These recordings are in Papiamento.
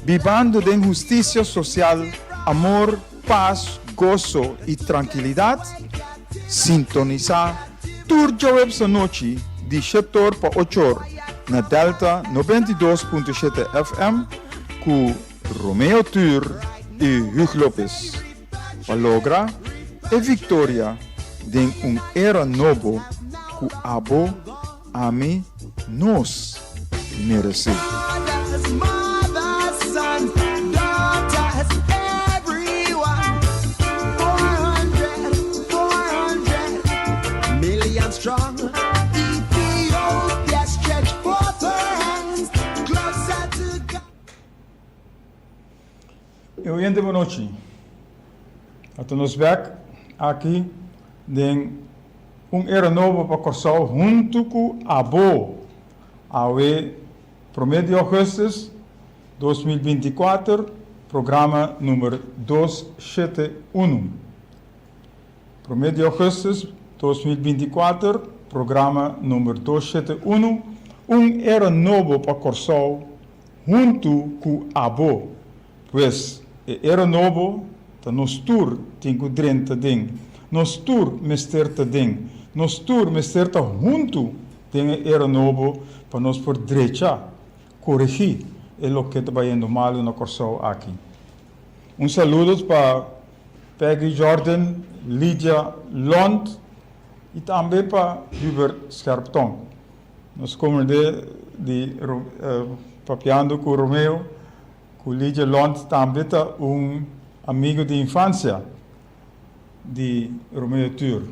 Bibando den hustisia sosial, amor, pas, goso i trankilidat? Sintonisá tur djaweps anochi di shetor pa ochor na Delta 92.7 FM ku Romeo Tur i Hugh Lopez pa logra e viktoria den un era nobo ku abo, ami, nos meresé. E oyente bonochi. Ata nos bek aki den un era nobo pa Kòrsou huntu ku abo. Awe promé di ougùstùs 2024, programa number 271. Promé di ougùstùs 2024, programa number 271, un era nobo pa Kòrsou huntu ku abo. Pues, e era nobo ta nos tur tin ku drenta den. Nos tur mester ta den. Nos tur mester ta huntu den e era nobo pa nos por drecha, koregí e loke ta bayendo malu na Kòrsou aki. Un saludo pa Peggy Jordan, Lydia Lond i tambe pa Hubert Scherptong. Nos komende di papiando ku Romeo ku Lydia Lond tambe ta un amigo di infansia di Romeo Tur.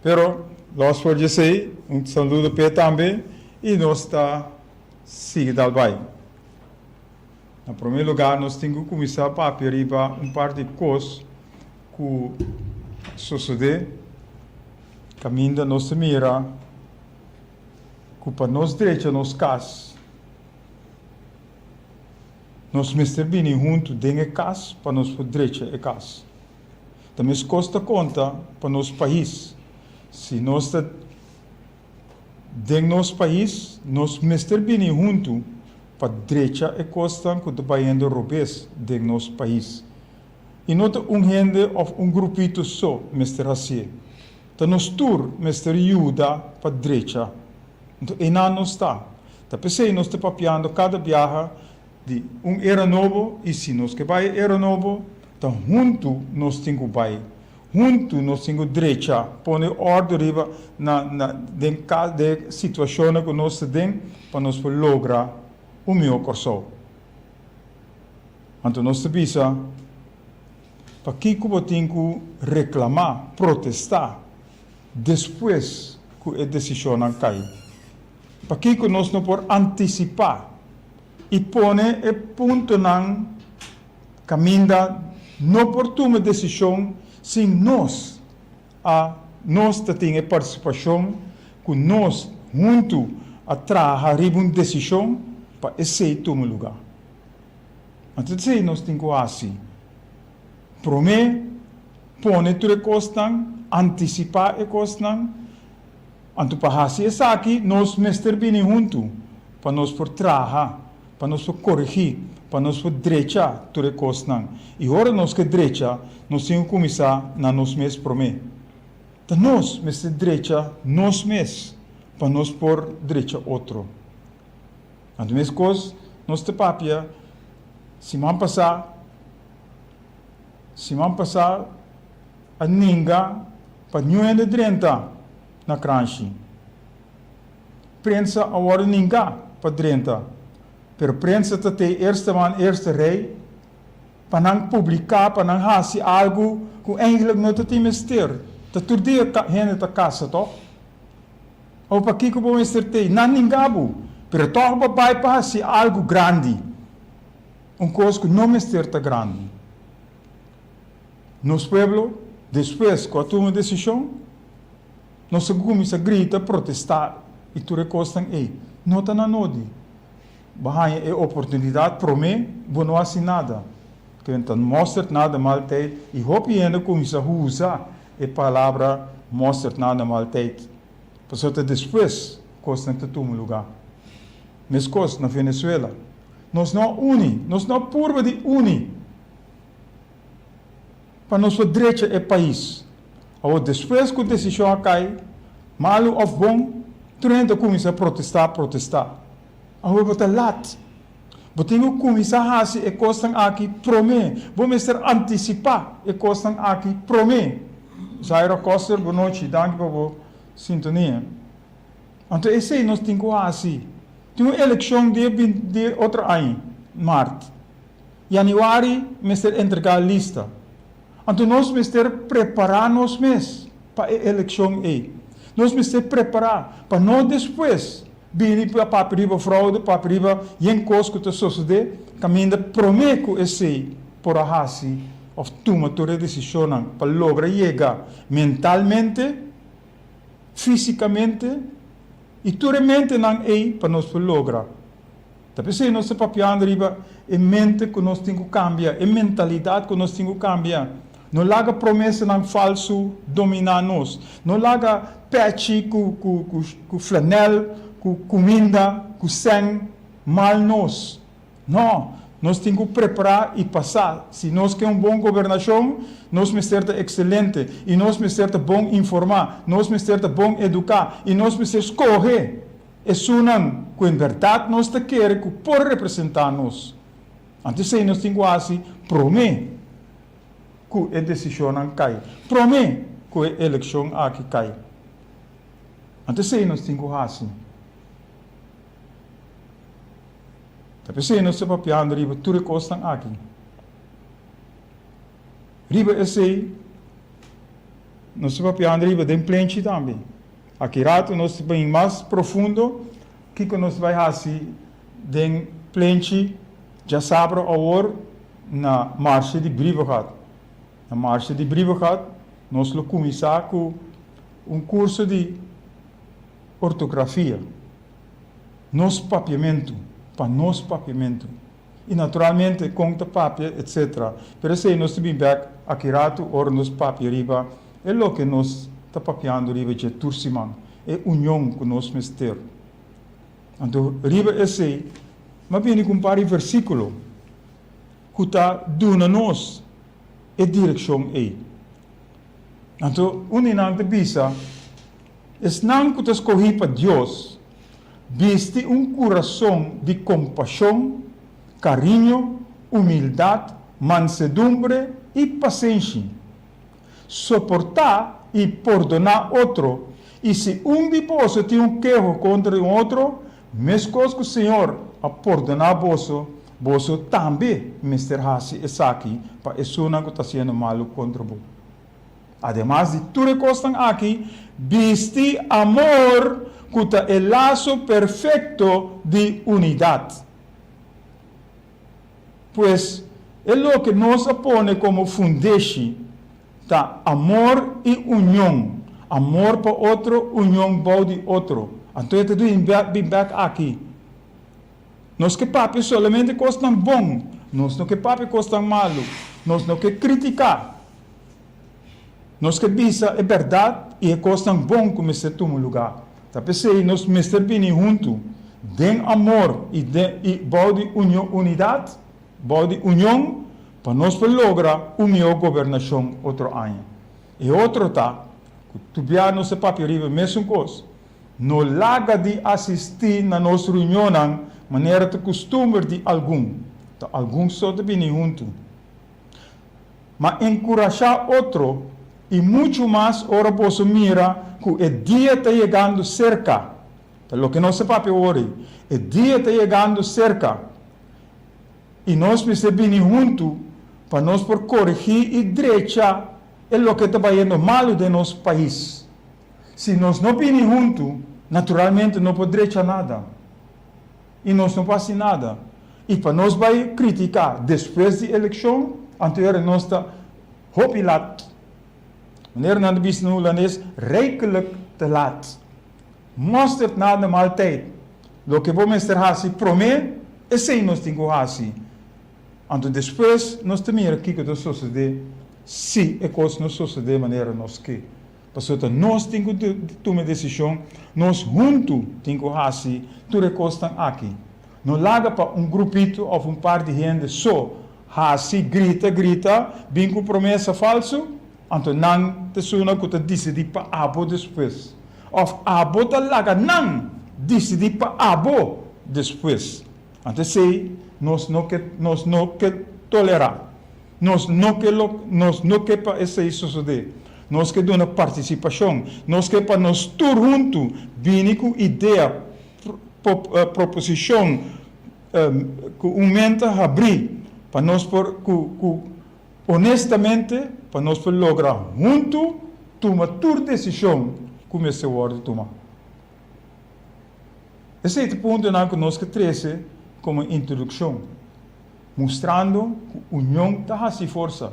Pero los for di esei, un saludo p'e tambe i nos ta sigui dal bai. Na promé lugá nos tin ku kuminsá papia riba un par di kos ku sosodé kaminda nos ta mira ku pa nos drecha nos kas, nos mester bini huntu den e kas pa nos por drecha e kas. Ta meskos ta konta pa nos pais. Si nos ta den nos pais, nos mester bini huntu pa drecha e kosnan ku ta bayendo robes den nos pais. I no ta un hende òf un grupito so mester hasié. Ta nos tur mester yuda pa drecha. Anto einan nos ta. Ta p'esei nos ta papiando kada biaha di un era nobo i si nos ke bai e era nobo, ta huntu nos tin ku bai. Huntu nos tin ku drecha, pone òrdu riba na na den ka den situashonnan ku nos ta den pa nos por logra un mihó Kòrsou. Anto nos ta bisa, Pakiko bo tin ku reklamá, protestá, despues ku e desishonnan kai? Pakiko nos no por antisipá i pone e puntonan kaminda no por tuma desishon sin nos a nos ta tin e partisipashon ku nos huntu a traha riba un desishon pa esei tuma lugá? Anto esei nos tin ku hasi. Promé, pone tur e kosnan, antisipá e kosnan. Anto pa hasi esaki nos mester bini huntu pa nos por traha, pa nos por koregí, pa nos por drecha tur e kosnan. I ora nos ke drecha, nos tin ku kuminsá na nos mes promé. Ta nos mester drecha nos mes pa nos por drecha otro. Anto meskos nos ta papia siman pasá, siman pasá a ninga pa niun hende drenta na kranshi. Prensa a wòrdu ningá pa drenta, pero prensa ta te eerste man eerste rei pa nan publiká, pa nan hasi algu ku eigentlik no ta tin mester. Ta tur dia hende ta kasa tòg? O pakiko bo mester tei? Nan ninga bo, pero tòg bo bai pa hasi algu grandi, un kos ku no mester ta grandi. Nos pueblo, despues ku a tuma desishon, nos a kuminsá grita, protestá i tur e kosnan ei. No ta na nodi. Bo haña e oportunidat promé, bo no hasi nada. Kende ta mosterd na de maaltijd i hopi hende kuminsá usa e palabra mosterd na de maaltijd. Pasobra ta despues kosnan ta tuma lugá. Meskos na Venezuela. Nos no a uni, nos no a purba di uni pa nos por drecha e pais. Awor despues ku desishon a kai, malu òf bon, tur hende a kuminsá protestá, protestá. Awor bo ta lat. Bo tin ku kuminsá hasi e kosnan aki promé. Bo mester antisipá e kosnan aki promé. Zaira Koster, bo nochi. Danki pa bo sintonia. Anto esei nos tin ku hasi. Tin un elekshon dia binti di otro aña, mart. Yanüari mester entregá lista. Anto nos mester prepará nos mes pa e elekshon ei. Nos mester prepará pa no despues bini pa papia riba fraude, papia riba yen kos ku ta sosodé kaminda promé ku esei por a hasi òf tuma tur e desishonnan pa logra yega mentalmente, físikamente i tur e mentenan ei pa nos por logra. Ta p'esei nos ta papiando riba e mente ku nos tin ku kambia, e mentalidat ku nos tin ku kambia. No laga promesanan falsu dominá nos. No laga pèchi ku ku ku flanèl, ku kuminda, ku sèn mal nos. No, nos tin ku prepará i pasá. Si nos ke un bon gobernashon, nos mester ta ekselente i nos mester ta bon informá, nos mester ta bon eduká i nos mester skohe Esunnan ku en bèrdat nos ta kere ku por representá nos. Anto esei nos tin ku hasi promé ku e desishonnan kai, promé ku e elekshon aki kai. Anto esei nos tin ku hasi. Ta p'esei nos ta papiando riba tur e kosnan aki. Riba esei nos ta papiando riba den plenchi tambe. Aki rato nos ta bin mas profundo kiko nos ta bai hasi den plenchi djasabra awor na Marshe di Brievengat. Na Marshe di Brievengat nos lo kuminsá ku un kurso di ortografia, nos papiamentu, pa nos papiamentu. I naturalmente kon ta papia etc. Pero esei nos ta bin bek aki ratu ora nos papia riba e loke nos ta papiando riba dje tur siman, e union ku nos mester. Anto riba esei m'a bini ku un par di versíkulo ku ta duna nos e direkshon ei. Anto un di nan ta bisa, Esnan ku ta skohí pa Dios bisti un kurason di kompashon, kariño, humildat, mansedumbre i pasenshi. Soportá i pordoná otro, i si un di boso tin un keho kontra di un otro, meskos ku Señor a pordoná boso, boso tambe mester hasi esaki pa esunnan ku ta hasiendo malu kontra bo. Ademas di tur e kosnan aki, bisti amor ku ta e laso perfekto di unidat. Pues, e loke nos a pone komo fundeshi ta amor i union, amor pa otro, union bou di otro. Anto e ta bin bèk aki. Nos ke papia solamente kosnan bon, nos no ke papia kosnan malu, nos no ke kritiká. Nos ke bisa e bèrdat i e kosnan bon ku mester tuma lugá. Ta p'esei nos mester bini huntu den amor i den i bou di unidat, bou di union, pa nos por logra un mihó gobernashon otro aña. E otro ta ku tubia nos ta papia riba e mesun kos. No laga di asistí na nos reunionnan manera ta kustumber di algun. Ta algun so ta bini huntu. Ma enkurashá otro, i muchu mas ora boso mira ku e dia ta yegando serka. Ta loke nos ta papia awor ei. E dia ta yegando serka, i nos mester bini huntu pa nos por koregí i drecha e loke ta bayendo malu den nos pais. Si nos no bini huntu, naturalmente no por drecha nada. I nos no por hasi nada. I pa nos bai kritiká despues di elekshon, anto yora nos ta hopi lat. Manera nan ta bisa na hulandes, rijkelijk te laat. Mosterd na de maaltijd. Loke bo mester hasi promé, esei nos tin ku hasi. Anto despues nos ta mira kiko ta sosodé si e kos no sosodé manera nos ke. Pasobra ta nos tin ku tuma e desishon, nos huntu tin ku hasi tur e kosnan aki. No laga pa un grupito òf un par di hende so hasi grita grita, bin ku promesa falsu, anto nan ta esuna ku ta disidí pa abo despues. Òf abo ta laga nan disidí pa abo despues. Anto esei nos no ke, nos no ke tolerá. Nos no ke lo, nos no ke pa esei sosodé. Nos ke duna partisipashon. Nos ke pa nos tur huntu bini ku idea, proposishon ku un mente habrí pa nos por ku ku honestamente pa nos por logra huntu tuma tur desishon ku mester wòrdu tumá. Esei ta puntonan ku nos ke trese komo introdukshon, mustrando ku union ta hasi forsa,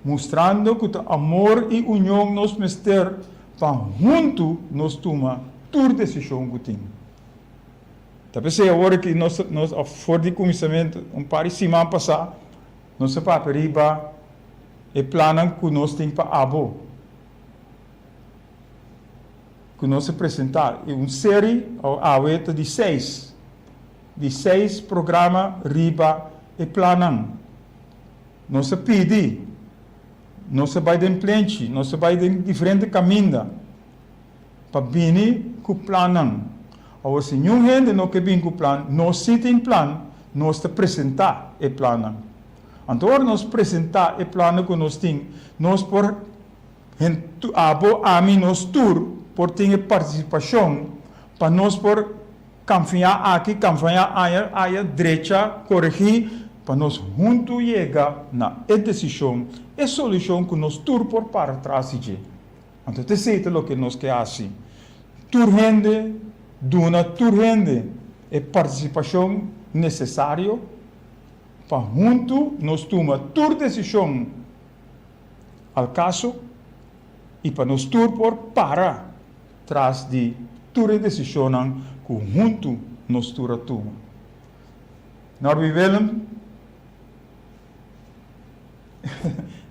mustrando ku ta amor i union nos mester pa huntu nos tuma tur desishon ku tin. Ta p'esei awor aki nos nos for di kuminsamentu un par di siman pasá nos a papia riba e plannan ku nos tin pa abo. Ku nos a presentá e un seri awe ta di seis di seis programa riba e plannan. Nos a pidi, nos a bai den plenchi, nos a bai den diferente kaminda pa bini ku plannan. Awor si niun hende no ke bin ku plan, nos si tin plan, nos ta presentá e plannan. Anto ora nos presentá e plannan ku nos tin, nos por Abo, ami, nos tur por tin e partisipashon pa nos por kanfiá aki, kanfiá aya, aya, drecha, koregí, pa nos huntu yega na e desishon, e solushon ku nos tur por para tras di dje. Anto ta esei ta loke nos ke hasi. Tur hende, duna tur hende e partisipashon nesesario pa huntu nos tuma tur desishon al kaso i pa nos tur por para tras di tur e desishonnan ku huntu nos tur a tuma. Norby Willem,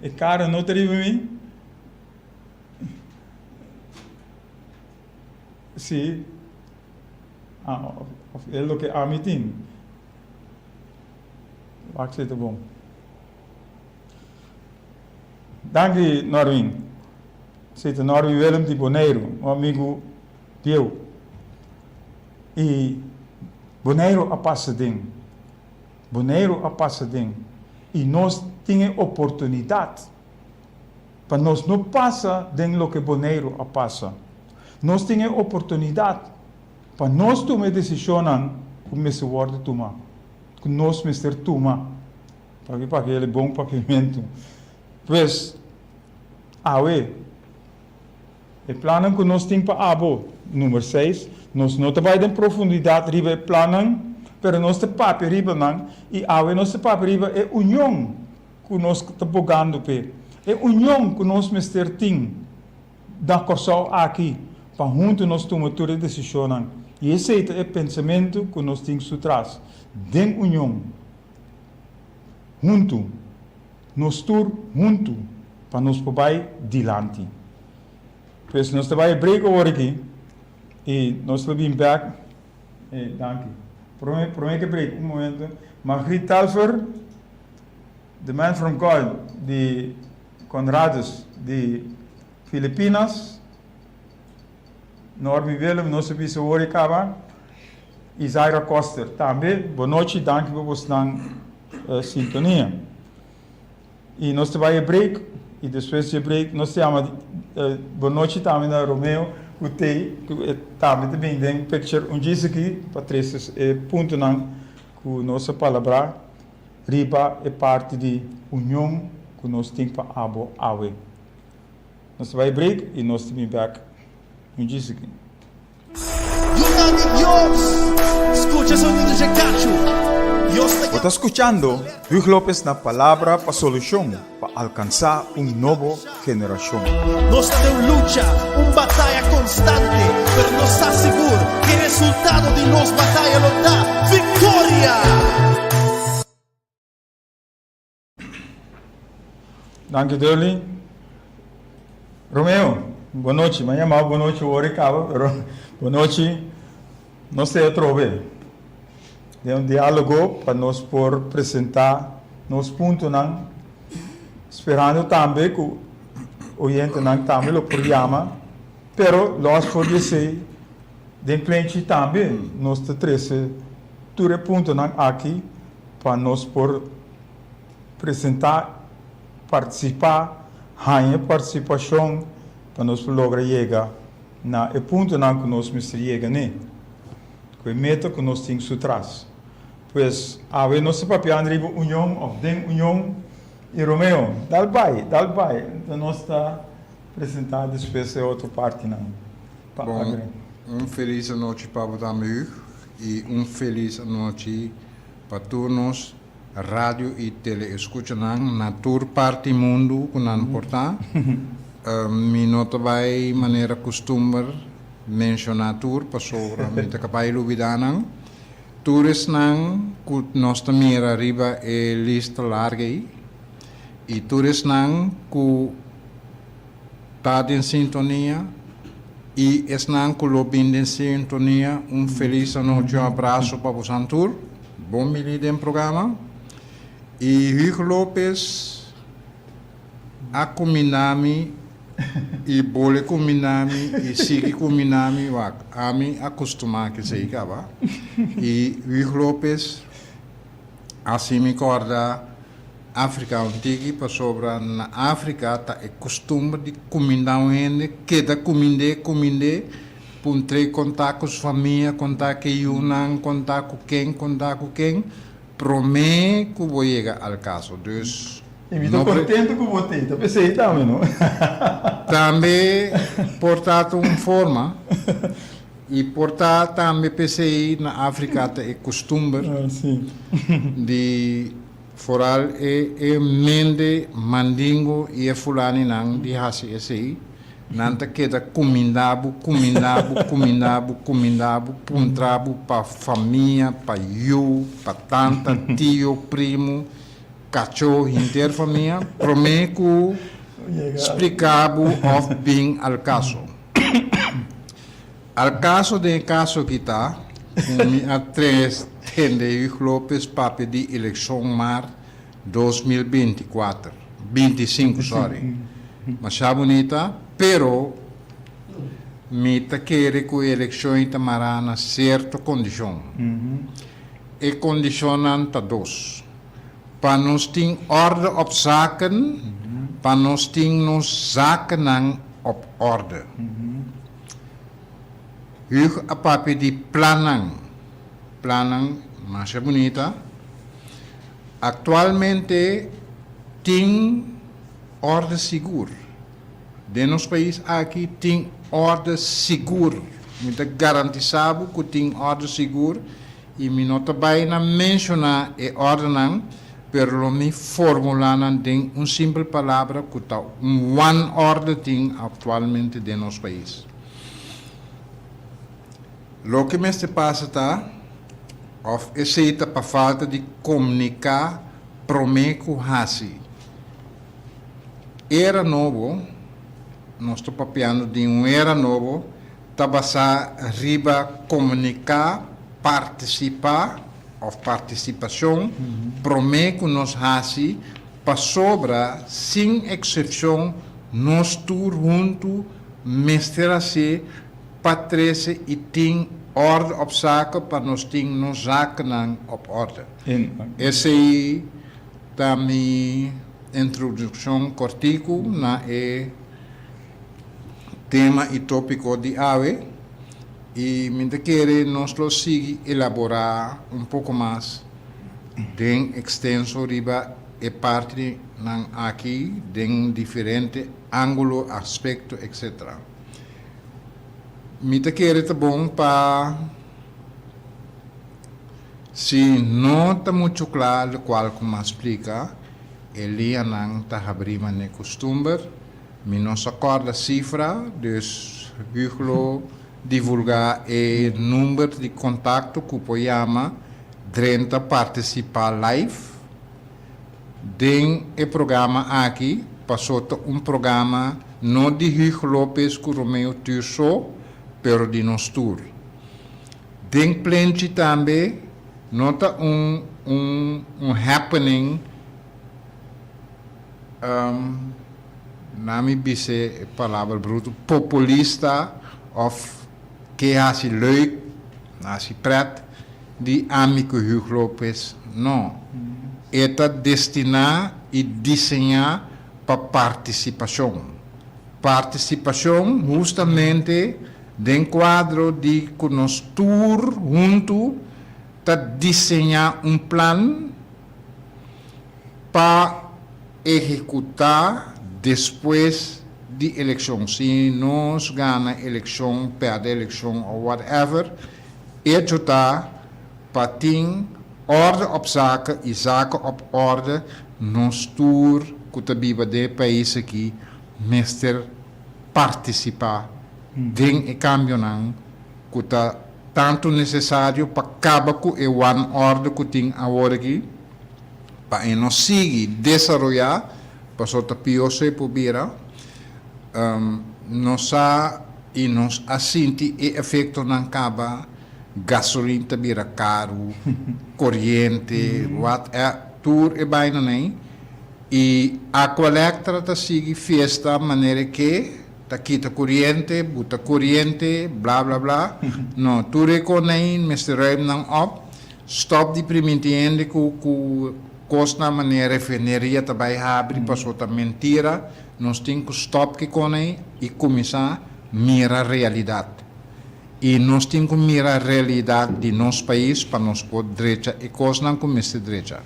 E kara no ta riba mi. Si, of e loke ami tin. Wak si ta bon. Danki Norwin. Si ta Norwin Willem di Boneiru, un amigu bieu. I Boneiru a pasa den. Boneiru a pasa den. I nos tin e oportunidat pa nos no pasa den loke Boneiru a pasa. Nos tin e oportunidat pa nos tuma e desishonnan ku mester wòrdu tuma, ku nos mester tuma. Pabia papia el e bon papiamentu. Pues, awe, e plannan ku nos tin pa abo, number seis, nos no ta bai den profundidat riba e plannan, pero nos ta papia riba nan, i awe nos ta papia riba e union ku nos ta bogando p'e, e union ku nos mester tin na Kòrsou aki pa huntu nos tuma tur e desishonnan. I esei ta e pensamentu ku nos tin su tras, den union. Huntu, nos tur huntu pa nos por bai dilanti. Pues nos ta bai e break awor aki y nos lo bin bek. Eh, danki. Prome, prome ke break, un momento. Margriet Telfer, the man from God di Conradus di Filipinas. Norby Willem, nos a bisa awor e kaba. Y Zaira Koster tambe. Bo nochi, danki pa bosnan sintonia. Y nos ta bai e break y despues di e break nos ta yama bo nochi tambe na Romeo cu tey cu e tambe ta bin den picture un djis aki pa trece e puntonan cu nos a palabra riba e parti di union cu nos tin pa abo awe. Nos ta bai e break y nos ta bin bek un djis aki. Yunan di Dios, skucha sonido dje kachu. Dios ta Bo ta skuchando Huug Lopez na Palabra pa Solushon pa alkansá un nobo generashon. Nos ta den un lucha, un bataya konstante, pero nos sa sigur ku e resultado di nos bataya lo ta viktoria! Danki Durley. Romeo, bo nochi. Mi a yama bo bonochi ora e kaba, pero bonochi no sea atrobe. Den un diálogo pa nos por presentá nos puntonan, sperando tambe ku oyentenan tambe lo por yama, pero lòs for di esei den Plenchi tambe nos ta trese tur e puntonan aki pa nos por presentá, partisipá, haña partisipashon pa nos por logra yega na e puntonan ku nos mester yega n'e. Ku e meta ku nos tin su tras. Pues, awe nos ta papiando riba union òf den union i Romeo, dal bai, dal bai. Enton nos ta presentá despues e otro partinan pa Bon, agrega. un felis anochi pa bo tambe Hug i un felis anochi pa tur nos radio i teleeskuchanan na tur parti mundu ku nan por ta. Mi no ta bai manera kustumber menshoná tur pasobra mi ta kapá lubidá nan. Tur esnan ku nos ta mira riba e lista largu ei i tur esnan ku ta den sintonia i esnan ku lo bin den sintonia un felis anochi un abraso pa bosan tur. Bon bini den programa. I Hugo Lopez a kuminá mi i bole kuminá mi i sigui kuminá mi wak ami a kustumá kesei kaba i Hugo Lopez a hasi mi kòrda Afrika un tiki pasobra na Afrika ta e kustumber di kumindá un hende, keda kumind'é, kumind'é, puntr'é konta ku su famia, konta ku e yunan, konta ku ken, konta ku ken, promé ku bo yega al kaso. Dus, I mi ta no pre. kontentu ku bo t'ei, ta p'esei tambe, no? Tambe por ta ta un forma, i por ta tambe p'esei na Afrika ta e kustumber di. Foral e e mende mandingo i e fulaninan di hasi esei, nan ta keda kuminda bo, kuminda bo, kuminda bo, kuminda bo, puntra bo pa famia, pa yu, pa tanta, tio, primu, kachó, henter famia, promé ku splika bo òf bin al kaso. Al kaso den e kaso aki ta ku mi a tres tende Hugo Lopez papia di elekshon maart 2024, 25 sorry, masha bunita, pero mi ta kere ku e elekshon ei ta mará na sierto kondishon. E kondishonnan ta dos, pa nos tin orde op zaken, pa nos tin nos zakennan op orde. Hug a papia di plannan, plannan masha bunita. Actualmente tin orde sigur. Den nos pais aki tin orde sigur. Mi ta garantisa bo cu tin orde sigur y mi no ta bay na menciona e ordenan, pero lo mi formula nan den un simpel palabra cu ta un wanorde tin actualmente den nos pais. Loke mester pasa ta, of esey ta pa falta di comunica prome cu haci. Era nobo, nos ta papiando di un era nobo, ta basá riba komuniká, partisipá òf partisipashon promé ku nos hasi pasobra sin eksepshon nos tur huntu mester hasié pa trese i tin òrde òp sake pa nos tin nos zakennan òp òrde. Esei ta mi introdukshon kòrtiku na e. Tema i tópiko di awe i mi ta kere nos lo sigui elaborá un poko mas den ekstenso riba e partinan aki den diferente ángulo, aspekto, etc. Mi ta kere ta bon pa si no ta muchu kla lokual ku mi a splika, e lianan ta habrí manera kustumber. Mi no sa kòrda sifra, dus Hugo lo divulgá e number di kontakto ku por yama drenta partisipá live den e programa aki, pasó ta un programa no di Hugo Lopez ku Romeo Tur so, pero di nos tur. Den Plenchi tambe. No ta un un un happening um na mi bis'e e palabra bruto populista of ke hasi leuk, hasi pret di ami ku Huug Lopez. No. E ta destiná i diseñá pa partisipashon. Partisipashon hustamente den kuadro di ku nos tur huntu ta diseñá un plan pa ehekutá despues di elekshon. Si nos gana elekshon, pèrdè elekshon o whatever, echo ta pa tin orde op zaken i zaken op orde, nos tur ku ta biba den e pais aki mester partisipá den e kambionan ku ta tantu nesesario pa kaba ku e wanorde ku tin awor aki, pa e no sigui desaroyá, pasobra ta pió so e por bira. Nos sa i nos a sinti e efektonan kaba, gasolin ta bira karu, koriente, wat e, tur e bainanan ei. I Aqualectra ta sigui fiesta manera ke ta kita koriente, buta koriente, bla bla bla. No, tur e konei mester ruim nan op, stop di priminti hende ku ku kosnan manera refineria ta bai habri paso ta mentira, nos tin ku stop ki konei i kuminsá mira realidat. I nos tin ku mira realidat di nos pais pa nos por drecha e kosnan ku mester drecha.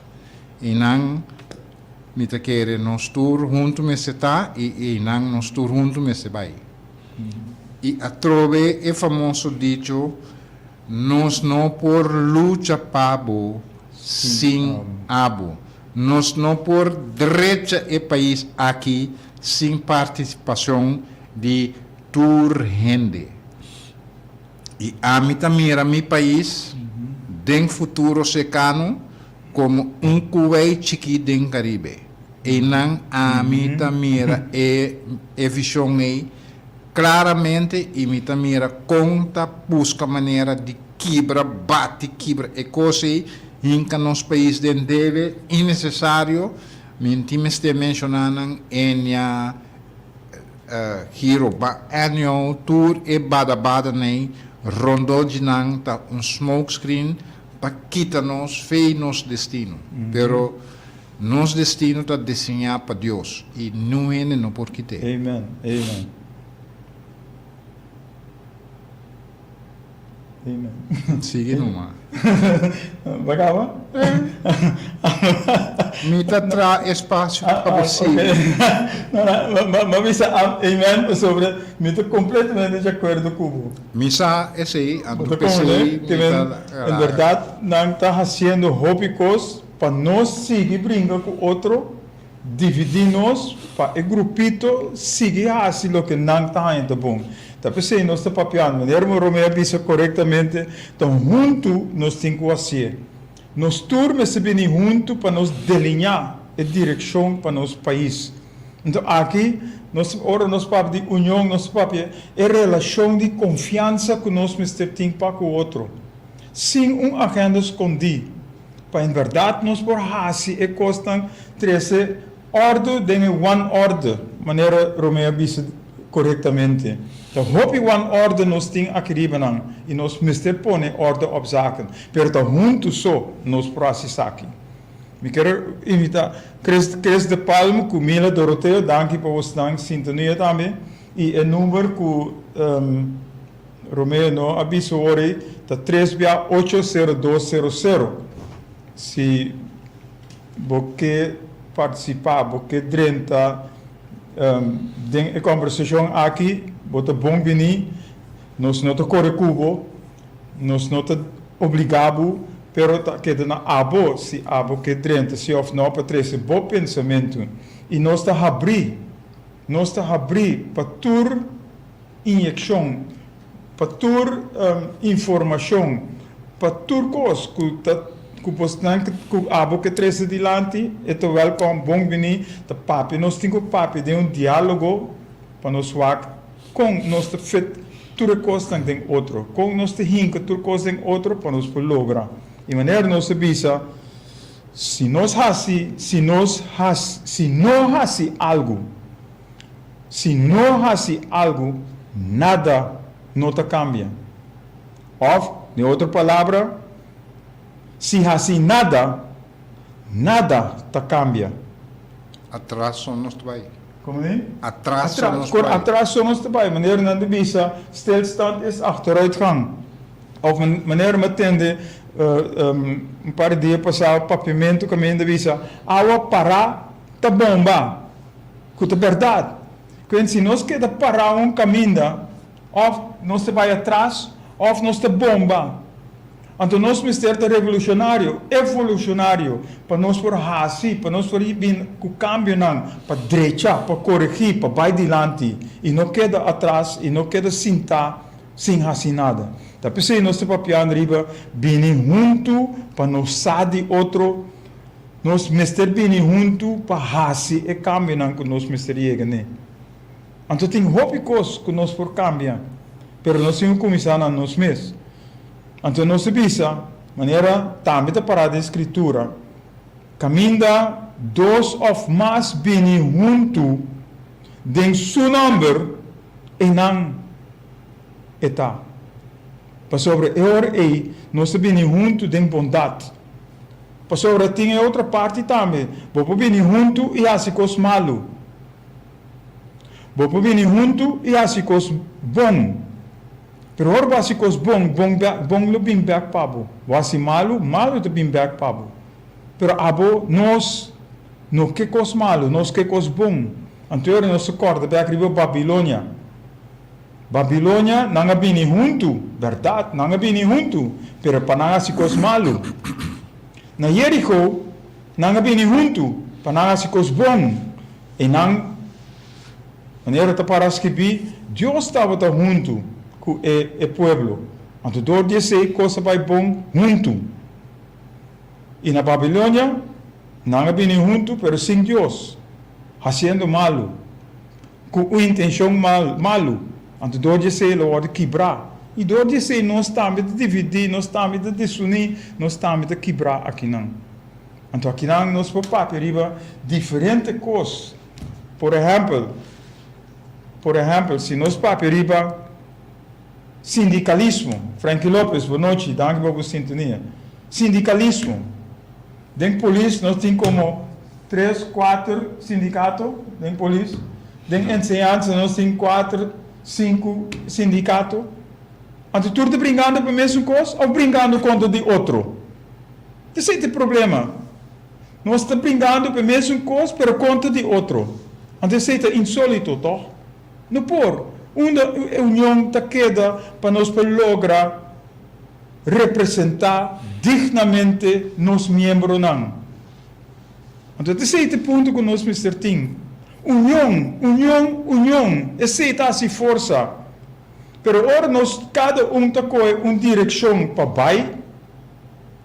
Einan mi ta kere nos tur huntu mester ta i einan nos tur huntu mester bai. I atrobe e famoso dicho, Nos no por lucha pa bo sin abo. Nos no por drecha e pais aki sin participacion di tur hende. I ami ta mira mi pais den futuro cercano Komo un kuwei chikí den Karibe. Einan ami ta mira e e vishon ei klaramente i mi ta mira kon ta buska manera di kibra, bati kibra e kos ei, hinka nos pais den debe innesesario. Mi no tin mester menshoná nan Enia, Giro ba Ennio, tur e bada-badanan ei rondó di nan ta un smokescreen Pa kita nos fe i nos destino. Pero nos destino ta diseñá pa Dios i niun hende no por kit'é. Amen, amen. Amen. Sigui numa. Bo a kaba? Mi ta traha espasio pa bo sigui. No, no, mi a bisa amen pasobra mi ta kompletamente di akuerdo ku bo. Mi sa esei, anto p'esei mi ta. En berdad nan ta haciendo hopi cos pa nos sigui bringa cu otro, dividi nos pa e grupito sigui haci loke nan ta haña ta bon. Ta p'esei nos ta papiando, manera Romeo a bisa corectamente, ta huntu nos tin cu hacié. Nos tur mester bini huntu pa nos deliñá e direkshon pa nos pais. Anto aki nos ora nos papia di union nos ta papia e relashon di konfiansa ku nos mester tin pa ku otro. Sin un agenda skondí pa en bèrdat nos por hasi e kosnan trese òrdu den e wanorde, manera Romeo a bisa korektamente. Ta hopi wanorde nos tin aki riba nan i nos mester pone orde op zaken, pero ta huntu so nos por hasi esaki. Mi kier invita Chris, Chris de Palm ku Mila Doroteo, danki pa bosnan sintonia tambe. I e number ku Romeo no a bisa awor ei ta tres bia ocho sero dos sero sero. Si bo ke partisipá, bo ke drenta den e kòmbersashon aki, bo ta bon bini. Nos no ta kore ku bo, nos no ta obligá bo, pero ta keda na abo si abo ke drenta si òf no pa trese bo pensamentu. I nos ta habrí, nos ta habrí pa tur inyekshon, pa tur informashon, pa tur kos ku ta ku bosnan ku abo ke trese dilanti, e ta wèlkòm, bon bini, ta papia, nos tin ku papia den un diálogo pa nos wak kon nos ta fit tur e kosnan den otro, kon nos ta hinka tur kos den otro pa nos por logra. I manera nos ta bisa, si nos hasi, si nos hasi, si no hasi algu, si no hasi algu, nada no ta kambia. Òf, den otro palabra, si hasi nada, nada ta kambia. Atras so nos ta bai. Como di? Atras so nos ta bai. Atras so nos ta bai. Manera nan ta bisa, stilstand is achteruitgang. Of manera mi a tende un par di dia pasá papiamentu kaminda bisa, awa pará ta bomba. Ku ta bèrdat. Kuen si nos keda pará un kaminda, òf nos ta bai atras òf nos ta bomba. Anto nos mester ta revolucionario, evolucionario, pa nos por haci, pa nos por bin cu cambionan, pa drecha, pa coregi, pa bay dilanti y no keda atras y no keda sinta sin haci nada. Ta p'esey nos ta papiando riba bini hunto pa nos sa di otro, nos mester bini hunto pa haci e cambionan cu nos mester yega n'e. Anto tin hopi cos cu nos por cambia, pero nos tin cu cuminsa na nos mes. Anto nos ta bisa, manera tambe ta pará den Skritura, Kaminda dos òf mas bini huntu den Su nòmber, einan E ta. Pasobra e ora ei nos ta bini huntu den bondat. Pasobra tin e otro parti tambe, bo por bini huntu i hasi kos malu. Bo por bini huntu i hasi kos bon. Pero ora bo hasi kos bon, bon bon lo bin bek pa bo. Bo hasi malu, malu ta bin bek pa bo. Pero abo, nos, no ke kos malu, nos ke kos bon. Anto ora nos ta kòrda bek riba Babilonia. Babilonia, nan a bini huntu, bèrdat, nan a bini huntu, pero pa nan hasi kos malu. Na Jeriko, nan a bini huntu pa nan hasi kos bon. Einan. Manera ta para skibí, Dios tabata huntu ku e e pueblo. Anto dor di esei kos a bai bon huntu. I na Babilonia, nan a bini huntu pero sin Dios, hasiendo malu, ku un intenshon mal malu. Anto dor di esei lo wòrdu kibrá. I dor di esei nos tambe ta dividí, nos tambe ta desuní, nos tambe ta kibrá akinan. Anto akinan nos por papia riba diferente kos. Por ehèmpel, por ehèmpel, si nos papia riba sindikalismo, Frankie Lopez, bo nochi, danki pa bo sintonia. Sindikalismo, den polis nos tin komo tres, kuater sindikato den polis, den enseñansa nos tin kuater, sinku sindikato. Anto tur ta bringando pa mesun kos òf bringando kontra di otro? Esei ta e problema. Nos ta bringando pa e mesun kos pero kontra di otro. Anto esei ta insólito, tòg? No por. Unda e union ta keda pa nos por logra representá dignamente nos miembronan? Anto esei ta e punto ku nos mester tin. Union, union, union. Esei ta hasi forsa. Pero ora nos kada un ta kohe un direkshon pa bai,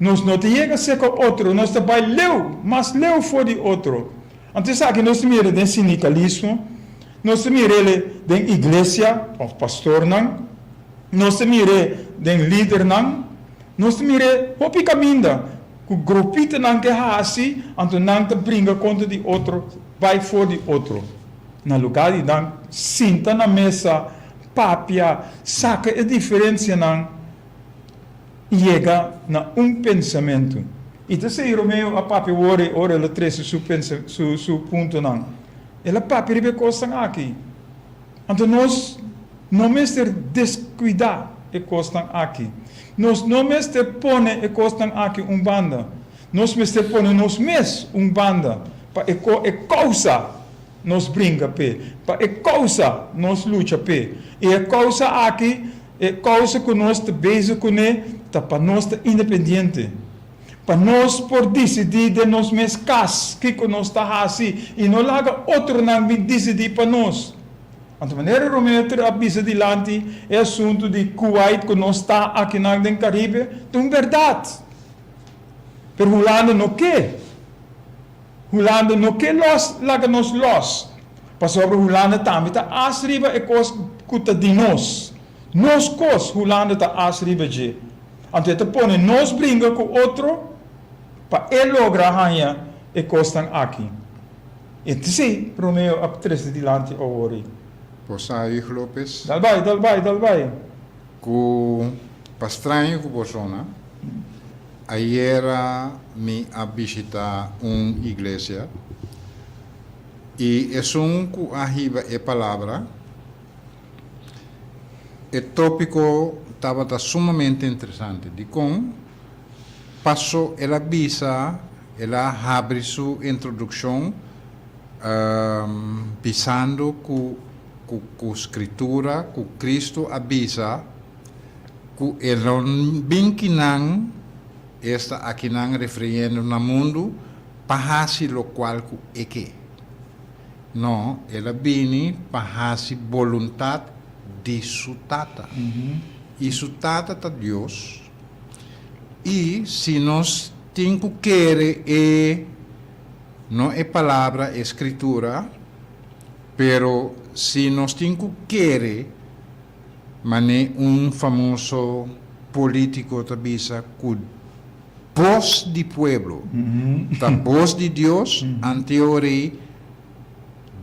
Nos no ta yega serka otro, nos ta bai leu, mas leu for di otro. Anto esaki nos ta mira den sindikalismo, nos ta mir'e den iglesia òf pastornan, nos ta mir'e den lidernan, nos ta mir'e hopi kaminda ku grupitonan ke hasi, anto nan ta bringa kontra di otro, bai for di otro. Na lugá di nan sinta na mesa, papia, saka e diferensianan, yega na un pensamentu. I ta esei Romeo a papia wor e ora el a trese su su su puntonan. El a papia riba e kosnan aki. Anto nos no mester deskuidá e kosnan aki. Nos no mester pone e kosnan aki un banda. Nos mester pone nos mes un banda pa e ko e kousa nos bringa p'e, pa e kousa nos lucha p'e. I e kousa aki E kousa ku nos ta bezig kuné ta pa nos ta independiente, pa nos por disidí den nos mes kas kiko nos ta hasi i no laga otronan bin disidí pa nos. Anto manera Romeo ter a bisa dilanti e asuntu di Kuwait ku nos ta akinan den Karibe ta un bèrdat. Pero Hulanda no ke. Hulanda no ke los laga nos los, pasobra Hulanda tambe ta as riba e kos ku ta di nos. Nos kos Hulanda ta as riba dje. Anto e ta pone nos bringa ku otro pa e logra haña e kosnan aki. E ta esei Romeo a trese dilanti awor ei. Bo sa, Huig Lopez. Dal bai, dal bai, dal bai. Ku pa straño ku bo sona, ayera mi a bishita un iglesia i esun ku a hiba e palabra, e tópiko tabata sumamente interesante. Dikon? Paso el a bisa, el a habri su introdukshon bisando ku ku Skritura ku Kristu a bisa ku e lo bin kinan, esta akinan refiriendo na mundu, pa hasi lokual ku e ke. No, el a bini pa hasi boluntat di su Tata. I su Tata ta Dios. I si nos tin ku kere e, no e Palabra, e Skritura, pero si nos tin ku kere, man'e un famoso polítiko ta bisa ku bos di pueblo ta bos di Dios, anteorei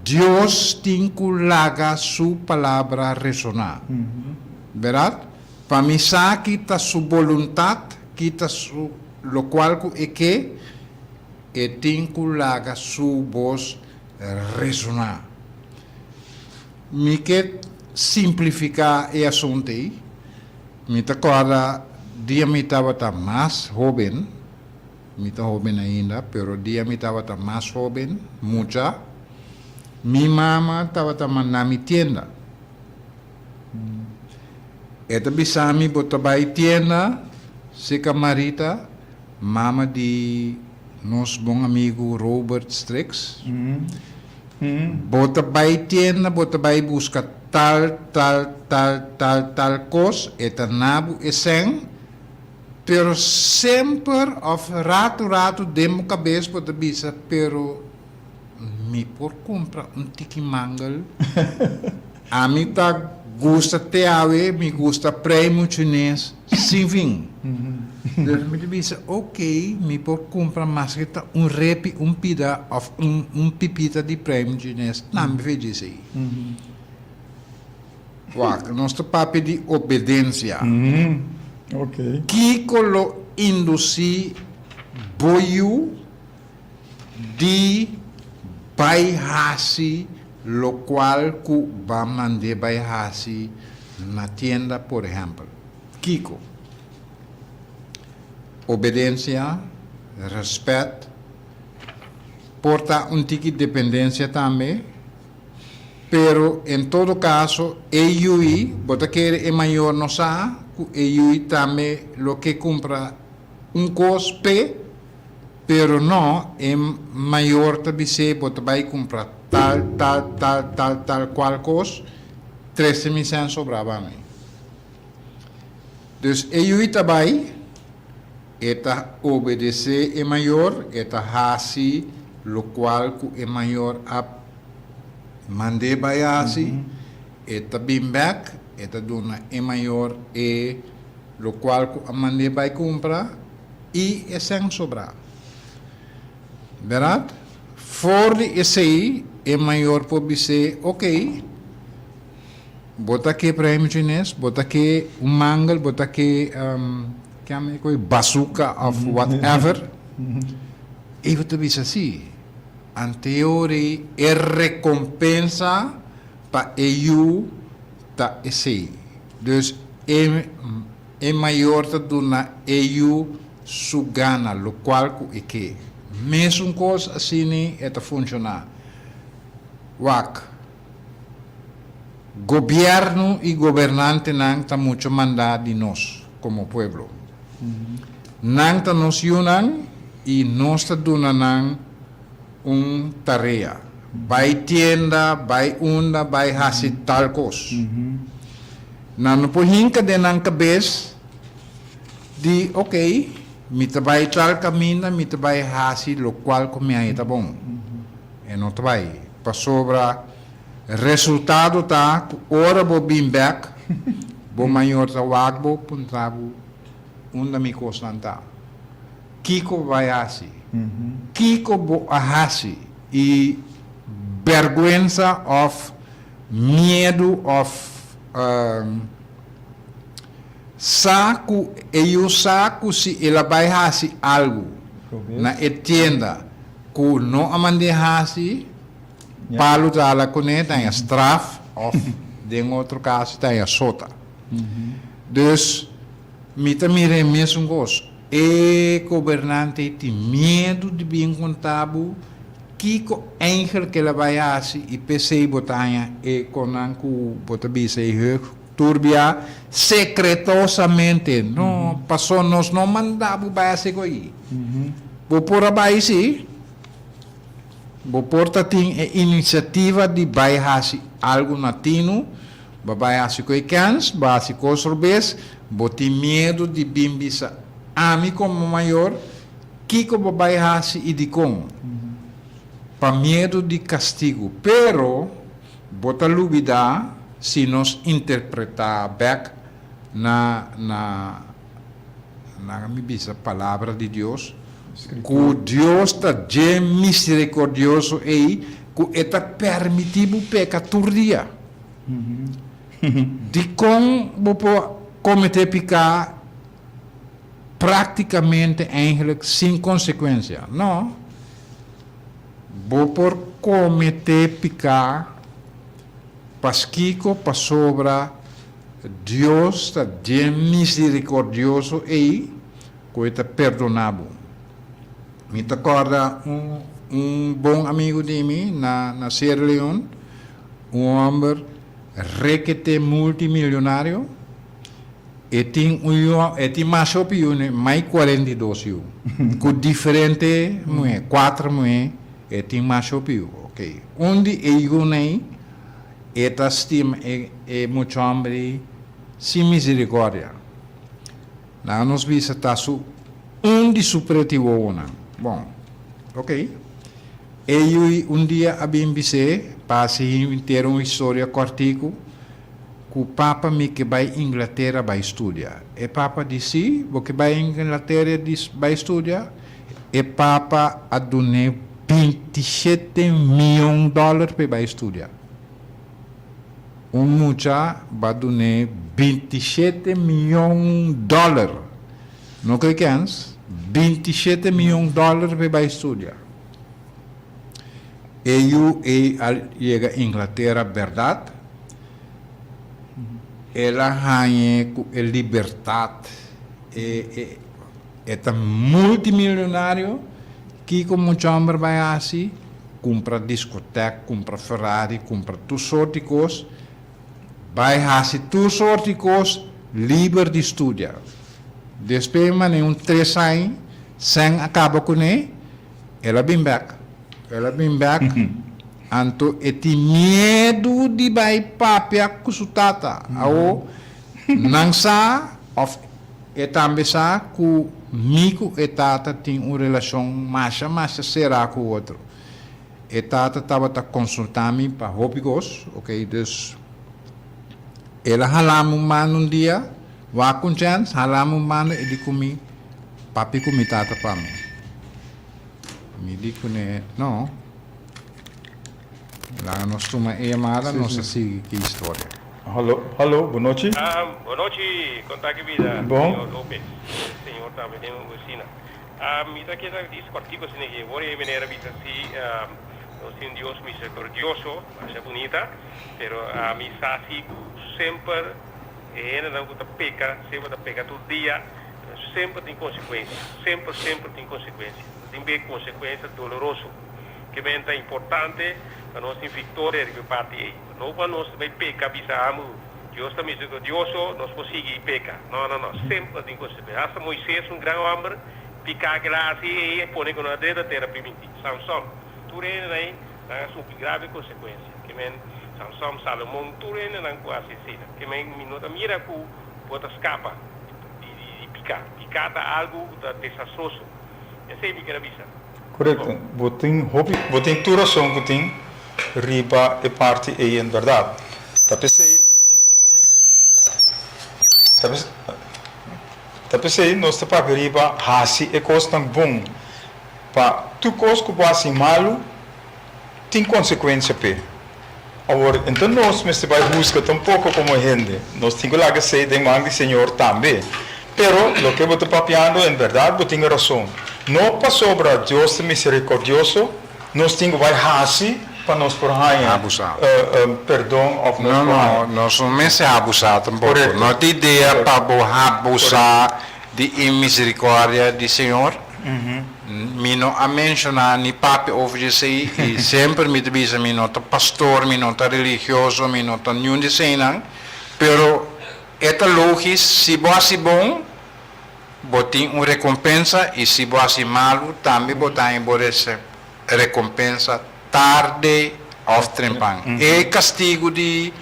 Dios tin ku laga su palabra resoná. Bèrdat? Pa mi sa ki ta su boluntat, ki ta su lokual ku e ke, e tin ku laga su bos resoná. Mi ke simplifiká e asuntu ei. Mi ta kòrda dia mi tabata mas hóben, mi ta hóben ainda, pero dia mi tabata mas hóben, mucha, mi mama tabata manda mi tienda. E ta bisa mi bo ta bai tienda seka Marita, mama di nos bon amigu Robert Strix. Bo ta bai tienda, bo ta bai buska tal, tal, tal, tal, tal kos, e ta na bo e sèn, pero semper òf ratu ratu den bo kabes bo ta bisa, pero mi por kumpra un tiki mangel? Ami ta gusta te awe, mi gusta prei muchu nes, sin fin. Dus mi ta bisa, ok, mi por kumpra maske ta un repi, un pida òf un un pipita di prei muchu nes, nan mi fe djis ei. Wak, nos ta papia di obedensia. Kiko lo indusí bo yu di bai hasi lokual ku ba mand'é bai hasi na tienda, por ehèmpel? Kiko? Obedensia, rèspèt, por ta un tiki dependensia tambe, pero en todo kaso e yui, bo ta kere e mayor no sa ku e yui tambe lo ke kumpra un kos p'e, Pero no, e mayor ta bis'é bo ta bai kumpra tal, tal, tal, tal, tal kual kos, trese mi sèn sobrá ba mi. Dus e yui ta bai, e ta obedesé e mayor, e ta hasi lokual ku e mayor a mand'é bai hasi, e ta bin bèk, e ta duna e mayor e lokual ku a mand'é bai kumpra, i e sèn sobrá. Bèrdat? For di esei e mayor por bis'é, Okey, bo ta ke prèmio chines, bo ta ke un mangel, bo ta ke kiami e koe, basuka òf whatever. I bo ta bisa sí. Anteori e rekompensa pa e yu ta esei. Dus e. E mayor ta duna e yu su gana, lokual ku e ke. Mesun kos asini e ta funshoná. Wak, gobièrnu i gobernantenan ta mucho mandá di nos komo pueblo. Nan ta nos yunan i nos ta duna nan un tarea. Bai tienda, bai unda, bai hasi tal kos. Nan no por hinka den nan kabes di, ok, mi ta bai tal kaminda, mi ta bai hasi lokual ku mi haña ta bon. E no ta bai, pasobra resultado ta ku ora bo bin bèk, bo mayor ta wak bo puntra bo. Unda mi kosnan ta? Kiko bo bai hasi? Kiko bo a hasi? I bèrgwensa òf miedu òf sa ku e yu sa ku si el a bai hasi algu na e tienda ku no a mand'é hasi, palu ta hala kuné, ta haña straf òf den otro kaso ta haña sota. Dus mi ta mira e mesun kos. E gobernante ei tin miedu di bin konta bo kiko eigenlijk el a bai hasi i p'esei bo ta haña e konan ku bo ta bisa ei heug tur bia sekretosamente. No, paso nos no manda bo bai hasi e kos ei. Bo por a bai si. Bo por ta tin e inisiativa di bai hasi algu na tinu. Bo bai hasi ku e kèns, bo hasi kos robes, bo tin miedu di bin bisa ami komo mayor kiko bo bai hasi i dikon. Pa miedu di kastigu. Pero bo ta lubidá si nos interpretá bèk na na na mi bisa palabra di Dios ku Dios ta dje miserikordioso ei ku e ta permití bo peka tur dia. Dikon bo por kometé piká práktikamente eigenlijk sin konsekuensia? No. Bo por kometé piká paskiko? Pasobra Dios ta dje miserikordioso ei ku e ta perdoná bo. Mi ta kòrda un un bon amigu di mi na na Sierra Leone, un hòmber rekete multimilionario, e tin un yu, e tin mas hopi yu, mai 42 yu, ku diferente muhé, kuater muhé, e tin mas hopi yu, ok. Un di e yunan ei, e ta stima e e mucha hòmber ei sin miserikòrdia. Laga nos bisa ta su un di su preti wowonan. Bon, ok. E yui un dia a bin bis'é, pa hasi henter un historia kòrtiku, ku papa mi ke bai Inglatera bai studia. E papa di si, bo ke bai Inglatera di bai studia? E papa a dun'é bintishete mion dòler p'e bai studia. Un mucha ba dun'é bintishete mion dòler. No kre kens, bintishete mion dòler p'e bai studia. E yu ei a yega Inglatera bèrdat. El a hañ'é ku e libertat, e e e ta multimilionario, kiko mucha hòmber bai hasi? Kumpra diskotèk, kumpra Ferrari, kumpra tur sort di kos, bai hasi tur sort di kos liber di studia. Despues manera un tres aña, sèn a kaba kuné, el a bin bèk. El a bin bèk, anto e tin miedu di bai papia ku su tata. Awo, nan sa òf E tambe sa ku mi ku e tata tin un relashon masha masha será ku otro. E tata tabata konsultá mi pa hopi kos, ok, dus el a halá mi un banda un dia, wak un chèns, halá mi un banda e di ku mi, Papia ku mi tata pa mi. Mi di kuné, No. Laga nos tuma e yamada, nos a sigui ki historia. Hallo, hallo, bon nochi. Bon nochi, kon ta ki bida, Bon. señor Lopez, señor tambe den oficina. Mi ta keda dis kòrtiku asina ke wor e meneer a bisa si nos tin un Dios miserikordioso, masha bunita, pero ami sa si ku semper e hendenan ku ta peka, semper ta peka tur dia, semper tin konsekuensia, semper, semper tin konsekuensia, tin be konsekuensia doloroso. Ke men ta importante pa nos tin viktoria riba e parti ei. No pa nos bai peka bisa amu Dios ta miserikordioso, nos por sigui peka. No, no, no. Semper tin konsekuensia. Asta Moises, un gran hòmber, piká ku el a hasi ei a pone ku no a drenta tera primintí. Samson, tur hendenan ei, nan a sufri grave konsekuensia. Ke men Samson, Salomon, tur hendenan ku a hasi asina. Ke men mi no ta mira ku bo ta skapa di piká. Piká ta algu ku ta desastroso. Esei mi ker a bisa. Korekto. Bo tin hopi, bo tin tur rason ku tin riba e parti ei en bèrdat. Ta p'esei, ta p'esei. Ta p'esei nos ta papia riba hasi e kosnan bon. Pa tur kos ku bo hasi malu tin konsekuensia p'e. Awor, enton nos mester bai husga tampoko komo hende. Nos tin ku laga esei den man di Señor tambe. Pero, loke bo ta papiando, en bèrdat bo tin rason. No pasobra Dios ta miserikordioso, nos tin ku bai hasi pa nos por haña Abusá. perdon òf nos No, por no, haña. nos no mester abusá tampoko. Korekto. No ta idea pa bo abusá di e miserikòrdia di Señor. Mi no a menshoná ni papia over di esei i semper mi ta bisa mi no ta pastor, mi no ta religioso, mi no ta niun di eseinan, pero e ta logis si bo hasi bon bo tin un rekompensa i si bo hasi malu tambe bo ta haña bo rekompensa tarde òf trempan. E kastigu di